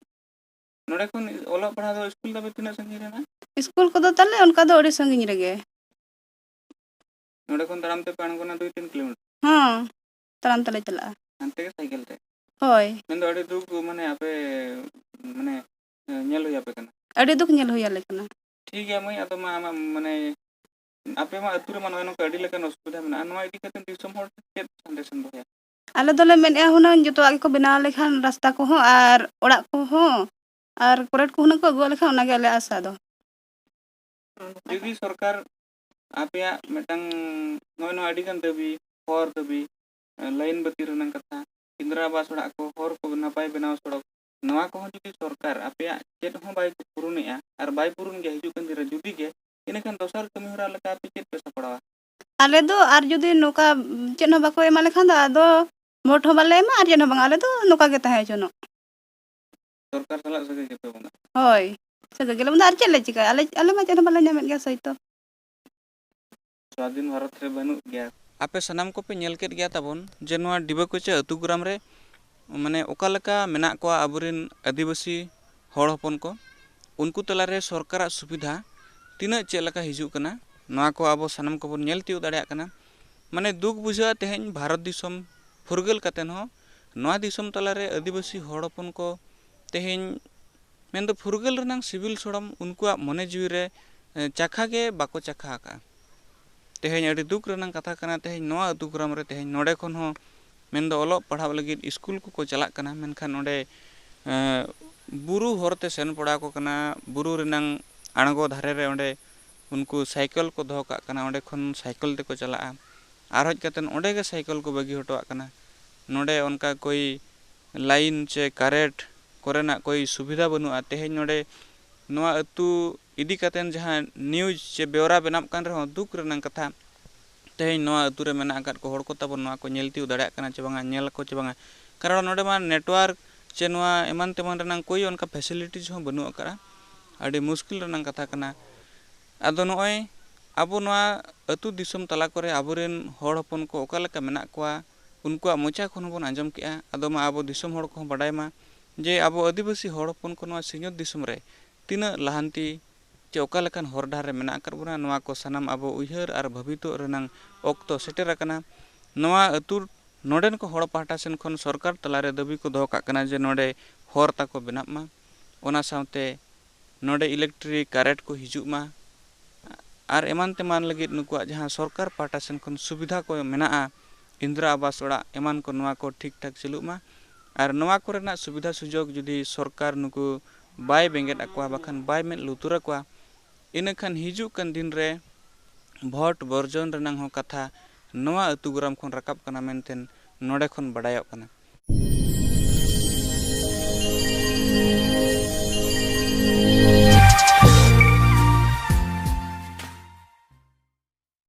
ᱱᱚᱰᱮ ᱠᱷᱚᱱ ᱚᱞᱚᱜ ᱯᱟᱲᱦᱟᱣ ᱫᱚ ᱥᱠᱩᱞ ᱛᱟᱯᱮ ᱛᱤᱱᱟᱹᱜ ᱥᱟᱺᱜᱤᱧ ᱨᱮ ᱢᱮᱱᱟᱜᱼᱟ? ᱥᱠᱩᱞ ᱠᱚᱫᱚ ᱛᱟᱞᱮ ᱚᱱᱠᱟ ᱫᱚ ᱟᱹᱰᱤ ᱥᱟᱺᱜᱤᱧ ᱨᱮᱜᱮ᱾ ᱱᱚᱰᱮ ᱠᱷᱚᱱ ᱛᱟᱲᱟᱢ ᱛᱮᱯᱮ ᱟᱬᱜᱚᱱᱟ ᱫᱩᱭ ᱛᱤᱱ ᱠᱤᱞᱳᱢᱤᱴᱟᱨ? ᱦᱚᱸ, ᱛᱟᱲᱟᱢ ᱛᱮᱞᱮ ᱪᱟᱞᱟᱜᱼᱟ᱾ ᱦᱟᱱᱛᱮ ᱜᱮ ᱥᱟᱭᱠᱮᱞ ᱛᱮ? ᱦᱳᱭ᱾ ᱢᱮᱱᱫᱚ ᱟᱹᱰᱤ ᱫᱩᱠ, ᱢᱟᱱᱮ ᱟᱯᱮ, ᱢᱟᱱᱮ, ᱧᱮᱞ ᱦᱩᱭ ᱟᱯᱮ ᱠᱟᱱᱟ? ᱟᱹᱰᱤ ᱫᱩᱠ ᱧᱮᱞ ᱦᱩᱭ ᱟᱞᱮ ᱠᱟᱱᱟ᱾ ᱴᱷᱤᱠ ᱜᱮᱭᱟ ᱢᱟᱹᱭ, ᱟᱫᱚ ᱢᱟ ᱟᱢᱟᱜ, ᱢᱟᱱᱮ, ᱟᱯᱮ ᱢᱟ ᱟᱹᱛᱩ ᱨᱮᱢᱟ ᱱᱚᱜᱼᱚᱭ ᱱᱚᱝᱠᱟ ᱟᱹᱰᱤ ᱞᱮᱠᱟᱱ ᱚᱥᱩᱵᱤᱫᱷᱟ ᱢᱮᱱᱟᱜᱼᱟ, ᱱᱚᱣᱟ ᱤᱫᱤ ᱠᱟᱛᱮ ᱫᱤᱥᱚᱢ ᱦᱚᱲ ᱪᱮᱫ ᱥᱟᱸᱫᱮᱥ ᱮᱢ ᱫᱚᱦᱚᱭᱟ? ᱟᱞᱮ ᱫᱚᱞᱮ ᱢᱮᱱᱮᱫᱼᱟ ᱦᱩᱱᱟᱹᱝ ᱡᱚᱛᱚᱣᱟᱜ ᱜᱮᱠᱚ ᱵᱮᱱᱟᱣ ᱞᱮᱠᱷᱟᱱ ᱨᱟᱥᱛᱟ ᱠᱚᱦᱚᱸ ᱟᱨ ᱚᱲᱟᱜ ᱠᱚᱦᱚᱸ ᱟᱨ ᱠᱚᱨᱮᱴ ᱠᱚ ᱦᱩᱱᱟᱹᱝ ᱠᱚ ᱟᱹᱜᱩᱣᱟᱜ ᱞᱮᱠᱷᱟᱱ ᱚᱱᱟᱜᱮ ᱟᱞᱮᱭᱟᱜ ᱟᱥᱟ ᱫᱚ᱾ ᱡᱩᱫᱤ ᱥᱚᱨᱠᱟᱨ ᱟᱯᱮᱭᱟᱜ ᱢᱤᱫᱴᱟᱝ ᱱᱚᱜᱼᱚᱭ ᱱᱚᱣᱟ ᱟᱹᱰᱤᱜᱟᱱ ᱫᱟᱹᱵᱤ, ᱦᱚᱨ ᱫᱟᱹᱵᱤ, ᱞᱟᱭᱤᱱ ᱵᱟᱹᱛᱤ ᱨᱮᱱᱟᱜ ᱠᱟᱛᱷᱟ, ᱤᱱᱫᱨᱟ ᱟᱵᱟᱥ ᱚᱲᱟᱜ ᱠᱚ, ᱦᱚᱨ ᱠᱚ ᱱᱟᱯᱟᱭ ᱵᱮᱱᱟᱣ ᱥᱚᱲᱚᱠ, ᱱᱚᱣᱟ ᱠᱚᱦᱚᱸ ᱡᱩᱫᱤ ᱥᱚᱨᱠᱟᱨ ᱟᱯᱮᱭᱟᱜ ᱪᱮᱫ ᱦᱚᱸ ᱵᱟᱭ ᱯᱩᱨᱩᱱᱮᱜᱼᱟ ᱟᱨ ᱵᱟᱭ ᱯᱩᱨᱩᱱ ᱜᱮᱭᱟ ᱦᱤᱡᱩᱜ ᱠᱟᱱ ᱫᱤᱱ ᱨᱮ ᱡᱩᱫᱤ ᱜᱮ, ᱤᱱᱟᱹᱠᱷᱟᱱ ᱫᱚᱥᱟᱨ ᱠᱟᱹᱢᱤ ᱦᱚᱨᱟ ᱞᱮᱠᱟ ᱟᱯᱮ ᱪᱮᱫ ᱯᱮ ᱥᱟᱯᱲᱟᱣᱟ? ᱟᱞᱮ ᱫᱚ ᱟᱨ ᱡᱩᱫᱤ ᱱᱚᱝᱠᱟ ᱪᱮᱫ ᱦᱚᱸ ᱵᱟᱠᱚ ᱮᱢᱟ ᱞᱮᱠᱷᱟᱱ ᱫᱚ ᱟᱫᱚ ᱵᱷᱳᱴ ᱦᱚᱸ ᱵᱟᱞᱮ ᱮᱢᱟ ᱟᱨ ᱪᱮᱫ ᱦᱚᱸ ᱵᱟᱝ, ᱟᱞᱮ ᱫᱚ ᱱᱚᱝᱠᱟ ᱜᱮ ᱛᱟᱦᱮᱸ ᱦᱚᱪᱚᱱᱚᱜ᱾ ᱥᱚᱨᱠᱟᱨ ᱥᱟᱞᱟᱜ ᱥᱟᱹᱜᱟᱹᱭ ᱜᱮᱯᱮ ᱵᱚᱸᱜᱟ? ᱦᱳᱭ, ᱥᱟᱹᱜᱟᱹᱭ ᱜᱮᱞᱮ ᱵᱚᱸᱜᱟ, ᱟᱨ ᱪᱮᱫ ᱞᱮ ᱪᱤᱠᱟᱹᱭᱟ? ᱟᱞᱮ, ᱟᱞᱮ ᱢᱟ ᱪᱮᱫ ᱦᱚᱸ ᱵᱟᱞᱮ ᱧᱟᱢᱮᱫ ᱜᱮᱭᱟ ᱥᱟᱹᱭ ᱛᱚ᱾ ᱥᱟᱹᱫᱷᱤᱱ ᱵᱷᱟᱨᱚᱛ ᱨᱮ ᱵᱟᱹᱱᱩᱜ ᱜᱮᱭᱟ᱾ ᱟᱯᱮ ᱥᱟᱱᱟᱢ ᱠᱚᱯᱮ ᱧᱮᱞ ᱠᱮᱫ ᱜᱮᱭᱟ ᱛᱟᱵᱚᱱ ᱡᱮ ᱱᱚᱣᱟ ᱰᱤᱵᱟᱹ ᱠᱚᱪᱟ ᱟᱹᱛᱩ ᱜᱨᱟᱢ ᱨᱮ ᱢᱟᱱᱮ ᱚᱠᱟ ᱞᱮᱠᱟ ᱢᱮᱱᱟᱜ ᱠᱚᱣᱟ ᱟᱵᱚᱨᱮᱱ ᱟᱹᱫᱤᱵᱟᱹᱥᱤ ᱦᱚᱲ ᱦᱚᱯᱚᱱ ᱠᱚ, ᱩᱱᱠᱩ ᱛᱟᱞᱟᱨᱮ ᱥᱚᱨᱠᱟᱨᱟᱜ ᱥᱩᱵᱤᱫᱷᱟ ᱛᱤᱱᱟᱹᱜ ᱪᱮᱫ ᱞᱮᱠᱟ ᱦᱤᱡᱩᱜ ᱠᱟᱱᱟ, ᱱᱚᱣᱟ ᱠᱚ ᱟᱵᱚ ᱥᱟᱱᱟᱢ ᱠᱚᱵᱚᱱ ᱧᱮᱞ ᱛᱤᱭᱳᱜ ᱫᱟᱲᱮᱭᱟᱜ ᱠᱟᱱᱟ᱾ ᱢᱟᱱᱮ ᱫᱩᱠ ᱵᱩᱡᱷᱟᱹᱜᱼᱟ, ᱛᱮᱦᱮᱧ ᱵᱷᱟᱨᱚᱛ ᱫᱤᱥᱚᱢ ᱯᱷᱩᱨᱜᱟᱹᱞ ᱠᱟᱛᱮᱱ ᱦᱚᱸ ᱱᱚᱣᱟ ᱫᱤᱥᱚᱢ ᱛᱟᱞᱟᱨᱮ ᱟᱹᱫᱤᱵᱟᱹᱥᱤ ᱦᱚᱲ ᱦᱚᱯᱚᱱ ᱠᱚ ᱛᱮᱦᱮᱧ ᱢᱮᱱᱫᱚ ᱯᱷᱩᱨᱜᱟᱹᱞ ᱨᱮᱱᱟᱝ ᱥᱤᱵᱤᱞ ᱥᱚᱲᱚᱢ ᱩᱱᱠᱩᱣᱟᱜ ᱢᱚᱱᱮ ᱡᱤᱣᱤ ᱨᱮ, ᱮ, ᱪᱟᱠᱷᱟ ᱜᱮ ᱵᱟᱠᱚ ᱪᱟᱠᱷᱟ ᱟᱠᱟᱫᱼᱟ᱾ ᱛᱮᱦᱮᱧ ᱟᱹᱰᱤ ᱫᱩᱠ ᱨᱮᱱᱟᱝ ᱠᱟᱛᱷᱟ ᱠᱟᱱᱟ, ᱛᱮᱦᱮᱧ ᱱᱚᱣᱟ ᱟᱹᱛᱩ ᱜᱨᱟᱢ ᱨᱮ ᱛᱮᱦᱮᱧ ᱱᱚᱰᱮ ᱠᱷᱚᱱ ᱦᱚᱸ ᱢᱮᱱᱫᱚ ᱚᱞᱚᱜ ᱯᱟᱲᱦᱟᱣ ᱞᱟᱹᱜᱤᱫ ᱥᱠᱩᱞ ᱠᱚᱠᱚ ᱪᱟᱞᱟᱜ ᱠᱟᱱᱟ, ᱢᱮᱱᱠᱷᱟᱱ ᱚᱸᱰᱮ, ᱮ, ᱵᱩᱨᱩ ᱦᱚᱨᱛᱮ ᱥᱮᱱ ᱯᱟᱲᱟᱣ ᱟᱠᱚ ᱠᱟᱱᱟ, ᱵᱩᱨᱩ ᱨᱮᱱᱟᱝ ᱟᱬᱜᱚ ᱫᱷᱟᱨᱮ ᱨᱮ ᱚᱸᱰᱮ ᱩᱱᱠᱩ ᱥᱟᱭᱠᱮᱞ ᱠᱚ ᱫᱚᱦᱚ ᱠᱟᱜ ᱠᱟᱱᱟ, ᱚᱸᱰᱮ ᱠᱷᱚᱱ ᱥᱟᱭᱠᱮᱞ ᱛᱮᱠᱚ ᱪᱟᱞᱟᱜᱼᱟ᱾ ᱟᱨ ᱦᱮᱡ ᱠᱟᱛᱮᱫ ᱚᱸᱰᱮ ᱜᱮ ᱥᱟᱭᱠᱮᱞ ᱠᱚ ᱵᱟᱹᱜᱤ ᱦᱚᱴᱚᱣᱟᱜ ᱠᱟᱱᱟ᱾ ᱱᱚᱰᱮ ᱚᱱᱠᱟ ᱠᱳᱭ ᱞᱟᱭᱤᱱ ᱪᱮ ᱠᱟᱨᱮᱱᱴ ᱠᱚᱨᱮᱱᱟᱜ ᱠᱳᱭ ᱥᱩᱵᱤᱫᱷᱟ ᱵᱟᱹᱱᱩᱜᱼᱟ᱾ ᱛᱮᱦᱮᱧ ᱱᱚᱰᱮ ᱱᱚᱣᱟ ᱟᱹᱛᱩ ᱤᱫᱤ ᱠᱟᱛᱮᱱ ᱡᱟᱦᱟᱸ ᱱᱤᱭᱩᱡᱽ ᱪᱮ ᱵᱮᱣᱨᱟ ᱵᱮᱱᱟᱜ ᱠᱟᱱ ᱨᱮᱦᱚᱸ, ᱫᱩᱠ ᱨᱮᱱᱟᱜ ᱠᱟᱛᱷᱟ, ᱛᱮᱦᱮᱧ ᱱᱚᱣᱟ ᱟᱹᱛᱩ ᱨᱮ ᱢᱮᱱᱟᱜ ᱟᱠᱟᱫ ᱠᱚ ᱦᱚᱲ ᱠᱚ ᱛᱟᱵᱚᱱ ᱱᱚᱣᱟ ᱠᱚ ᱧᱮᱞ ᱛᱤᱭᱳᱜ ᱫᱟᱲᱮᱭᱟᱜ ᱠᱟᱱᱟ ᱪᱮ ᱵᱟᱝᱟ, ᱧᱮᱞ ᱟᱠᱚ ᱪᱮ ᱵᱟᱝᱟ? ᱠᱟᱨᱚᱱ ᱱᱚᱰᱮ ᱢᱟ ᱱᱮᱴᱣᱟᱨᱠ ᱪᱮ ᱱᱚᱣᱟ ᱮᱢᱟᱱ ᱛᱮᱢᱟᱱ ᱨᱮᱱᱟᱜ ᱠᱳᱭ ᱚᱱᱠᱟ ᱯᱷᱮᱥᱤᱞᱤᱴᱤᱡᱽ ᱦᱚᱸ ᱵᱟᱹᱱᱩᱜ ᱟᱠᱟᱫᱼᱟ᱾ ᱟᱹᱰᱤ ᱢᱩᱥᱠᱤᱞ ᱨᱮᱱᱟᱜ ᱠᱟᱛᱷᱟ ᱠᱟᱱᱟ᱾ ᱟᱫᱚ ᱱᱚᱜᱼᱚᱭ ᱟᱵᱚ ᱱᱚᱣᱟ ᱟᱹᱛᱩ ᱫᱤᱥᱚᱢ ᱛᱟᱞᱟ ᱠᱚᱨᱮ ᱟᱵᱚᱨᱮᱱ ᱦᱚᱲ ᱦᱚᱯᱚᱱ ᱠᱚ ᱚᱠᱟ ᱞᱮᱠᱟ ᱢᱮᱱᱟᱜ ᱠᱚᱣᱟ, ᱩᱱᱠᱩᱣᱟᱜ ᱢᱚᱪᱟ ᱠᱷᱚᱱ ᱦᱚᱸᱵᱚᱱ ᱟᱸᱡᱚᱢ ᱠᱮᱜᱼᱟ᱾ ᱟᱫᱚ ᱢᱟ ᱟᱵᱚ ᱫᱤᱥᱚᱢ ᱦᱚᱲ ᱠᱚᱦᱚᱸ ᱵᱟᱰᱟᱭ ᱢᱟ ᱡᱮ ᱟᱵᱚ ᱟᱹᱫᱤᱵᱟᱹᱥᱤ ᱦᱚᱲ ᱦᱚᱯᱚᱱ ᱠᱚ ᱱᱚᱣᱟ ᱥᱤᱧᱚᱛ ᱫᱤᱥᱚᱢ ᱨᱮ ᱛᱤᱱᱟᱹᱜ ᱞᱟᱦᱟᱱᱛᱤ ᱪᱮ ᱚᱠᱟ ᱞᱮᱠᱟᱱ ᱦᱚᱨ ᱰᱟᱦᱟᱨ ᱨᱮ ᱢᱮᱱᱟᱜ ᱟᱠᱟᱫ ᱵᱚᱱᱟ, ᱱᱚᱣᱟ ᱠᱚ ᱥᱟᱱᱟᱢ ᱟᱵᱚ ᱩᱭᱦᱟᱹᱨ ᱟᱨ ᱵᱷᱟᱹᱵᱤᱛᱚᱜ ᱨᱮᱱᱟᱝ ᱚᱠᱛᱚ ᱥᱮᱴᱮᱨ ᱟᱠᱟᱱᱟ᱾ ᱱᱚᱣᱟ ᱟᱹᱛᱩ ᱱᱚᱰᱮᱱ ᱠᱚ ᱦᱚᱲ ᱯᱟᱦᱴᱟ ᱥᱮᱱ ᱠᱷᱚᱱ ᱥᱚᱨᱠᱟᱨ ᱛᱟᱞᱟᱨᱮ ᱫᱟᱹᱵᱤ ᱠᱚ ᱫᱚᱦᱚ ᱠᱟᱜ ᱠᱟᱱᱟ ᱡᱮ ᱱᱚᱰᱮ ᱦᱚᱨ ᱛᱟᱠᱚ ᱵᱮᱱᱟᱜ ᱢᱟ, ᱚᱱᱟ ᱥᱟᱶᱛᱮ ᱱᱚᱰᱮ ᱤᱞᱮᱠᱴᱨᱤᱠ ᱠᱟᱨᱮᱱᱴ ᱠᱚ ᱦᱤᱡᱩᱜ ᱢᱟ, ᱟᱨ ᱮᱢᱟᱱ ᱛᱮᱢᱟᱱ ᱞᱟᱹᱜᱤᱫ ᱱᱩᱠᱩᱣᱟᱜ ᱡᱟᱦᱟᱸ ᱥᱚᱨᱠᱟᱨ ᱯᱟᱦᱴᱟ ᱥᱮᱱ ᱠᱷᱚᱱ ᱥᱩᱵᱤᱫᱷᱟ ᱠᱚ ᱢᱮᱱᱟᱜᱼᱟ, ᱤᱱᱫᱨᱟ ᱟᱵᱟᱥ ᱚᱲᱟᱜ ᱮᱢᱟᱱ ᱠᱚ, ᱱᱚᱣᱟ ᱠᱚ ᱴᱷᱤᱠ ᱴᱷᱟᱠ ᱪᱟᱹᱞᱩᱜ ᱢᱟ᱾ ᱟᱨ ᱱᱚᱣᱟ ᱠᱚᱨᱮᱱᱟᱜ ᱥᱩᱵᱤᱫᱷᱟ ᱥᱩᱡᱳᱜᱽ ᱡᱩᱫᱤ ᱥᱚᱨᱠᱟᱨ ᱱᱩᱠᱩ ᱵᱟᱭ ᱵᱮᱸᱜᱮᱫ ᱟᱠᱚᱣᱟ, ᱵᱟᱠᱷᱟᱱ ᱵᱟᱭ ᱢᱮᱫ ᱞᱩᱛᱩᱨ ᱟᱠᱚᱣᱟ, ᱤᱱᱟᱹᱠᱷᱟᱱ ᱦᱤᱡᱩᱜ ᱠᱟᱱ ᱫᱤᱱ ᱨᱮ ᱵᱷᱳᱴ ᱵᱚᱨᱡᱚᱱ ᱨᱮᱱᱟᱝ ᱦᱚᱸ ᱠᱟᱛᱷᱟ ᱱᱚᱣᱟ ᱟᱹᱛᱩ ᱜᱚᱨᱟᱢ ᱠᱷᱚᱱ ᱨᱟᱠᱟᱵ ᱠᱟᱱᱟ ᱢᱮᱱᱛᱮ ᱱᱚᱰᱮ ᱠᱷᱚᱱ ᱵᱟᱰᱟᱭᱚᱜ ᱠᱟᱱᱟ᱾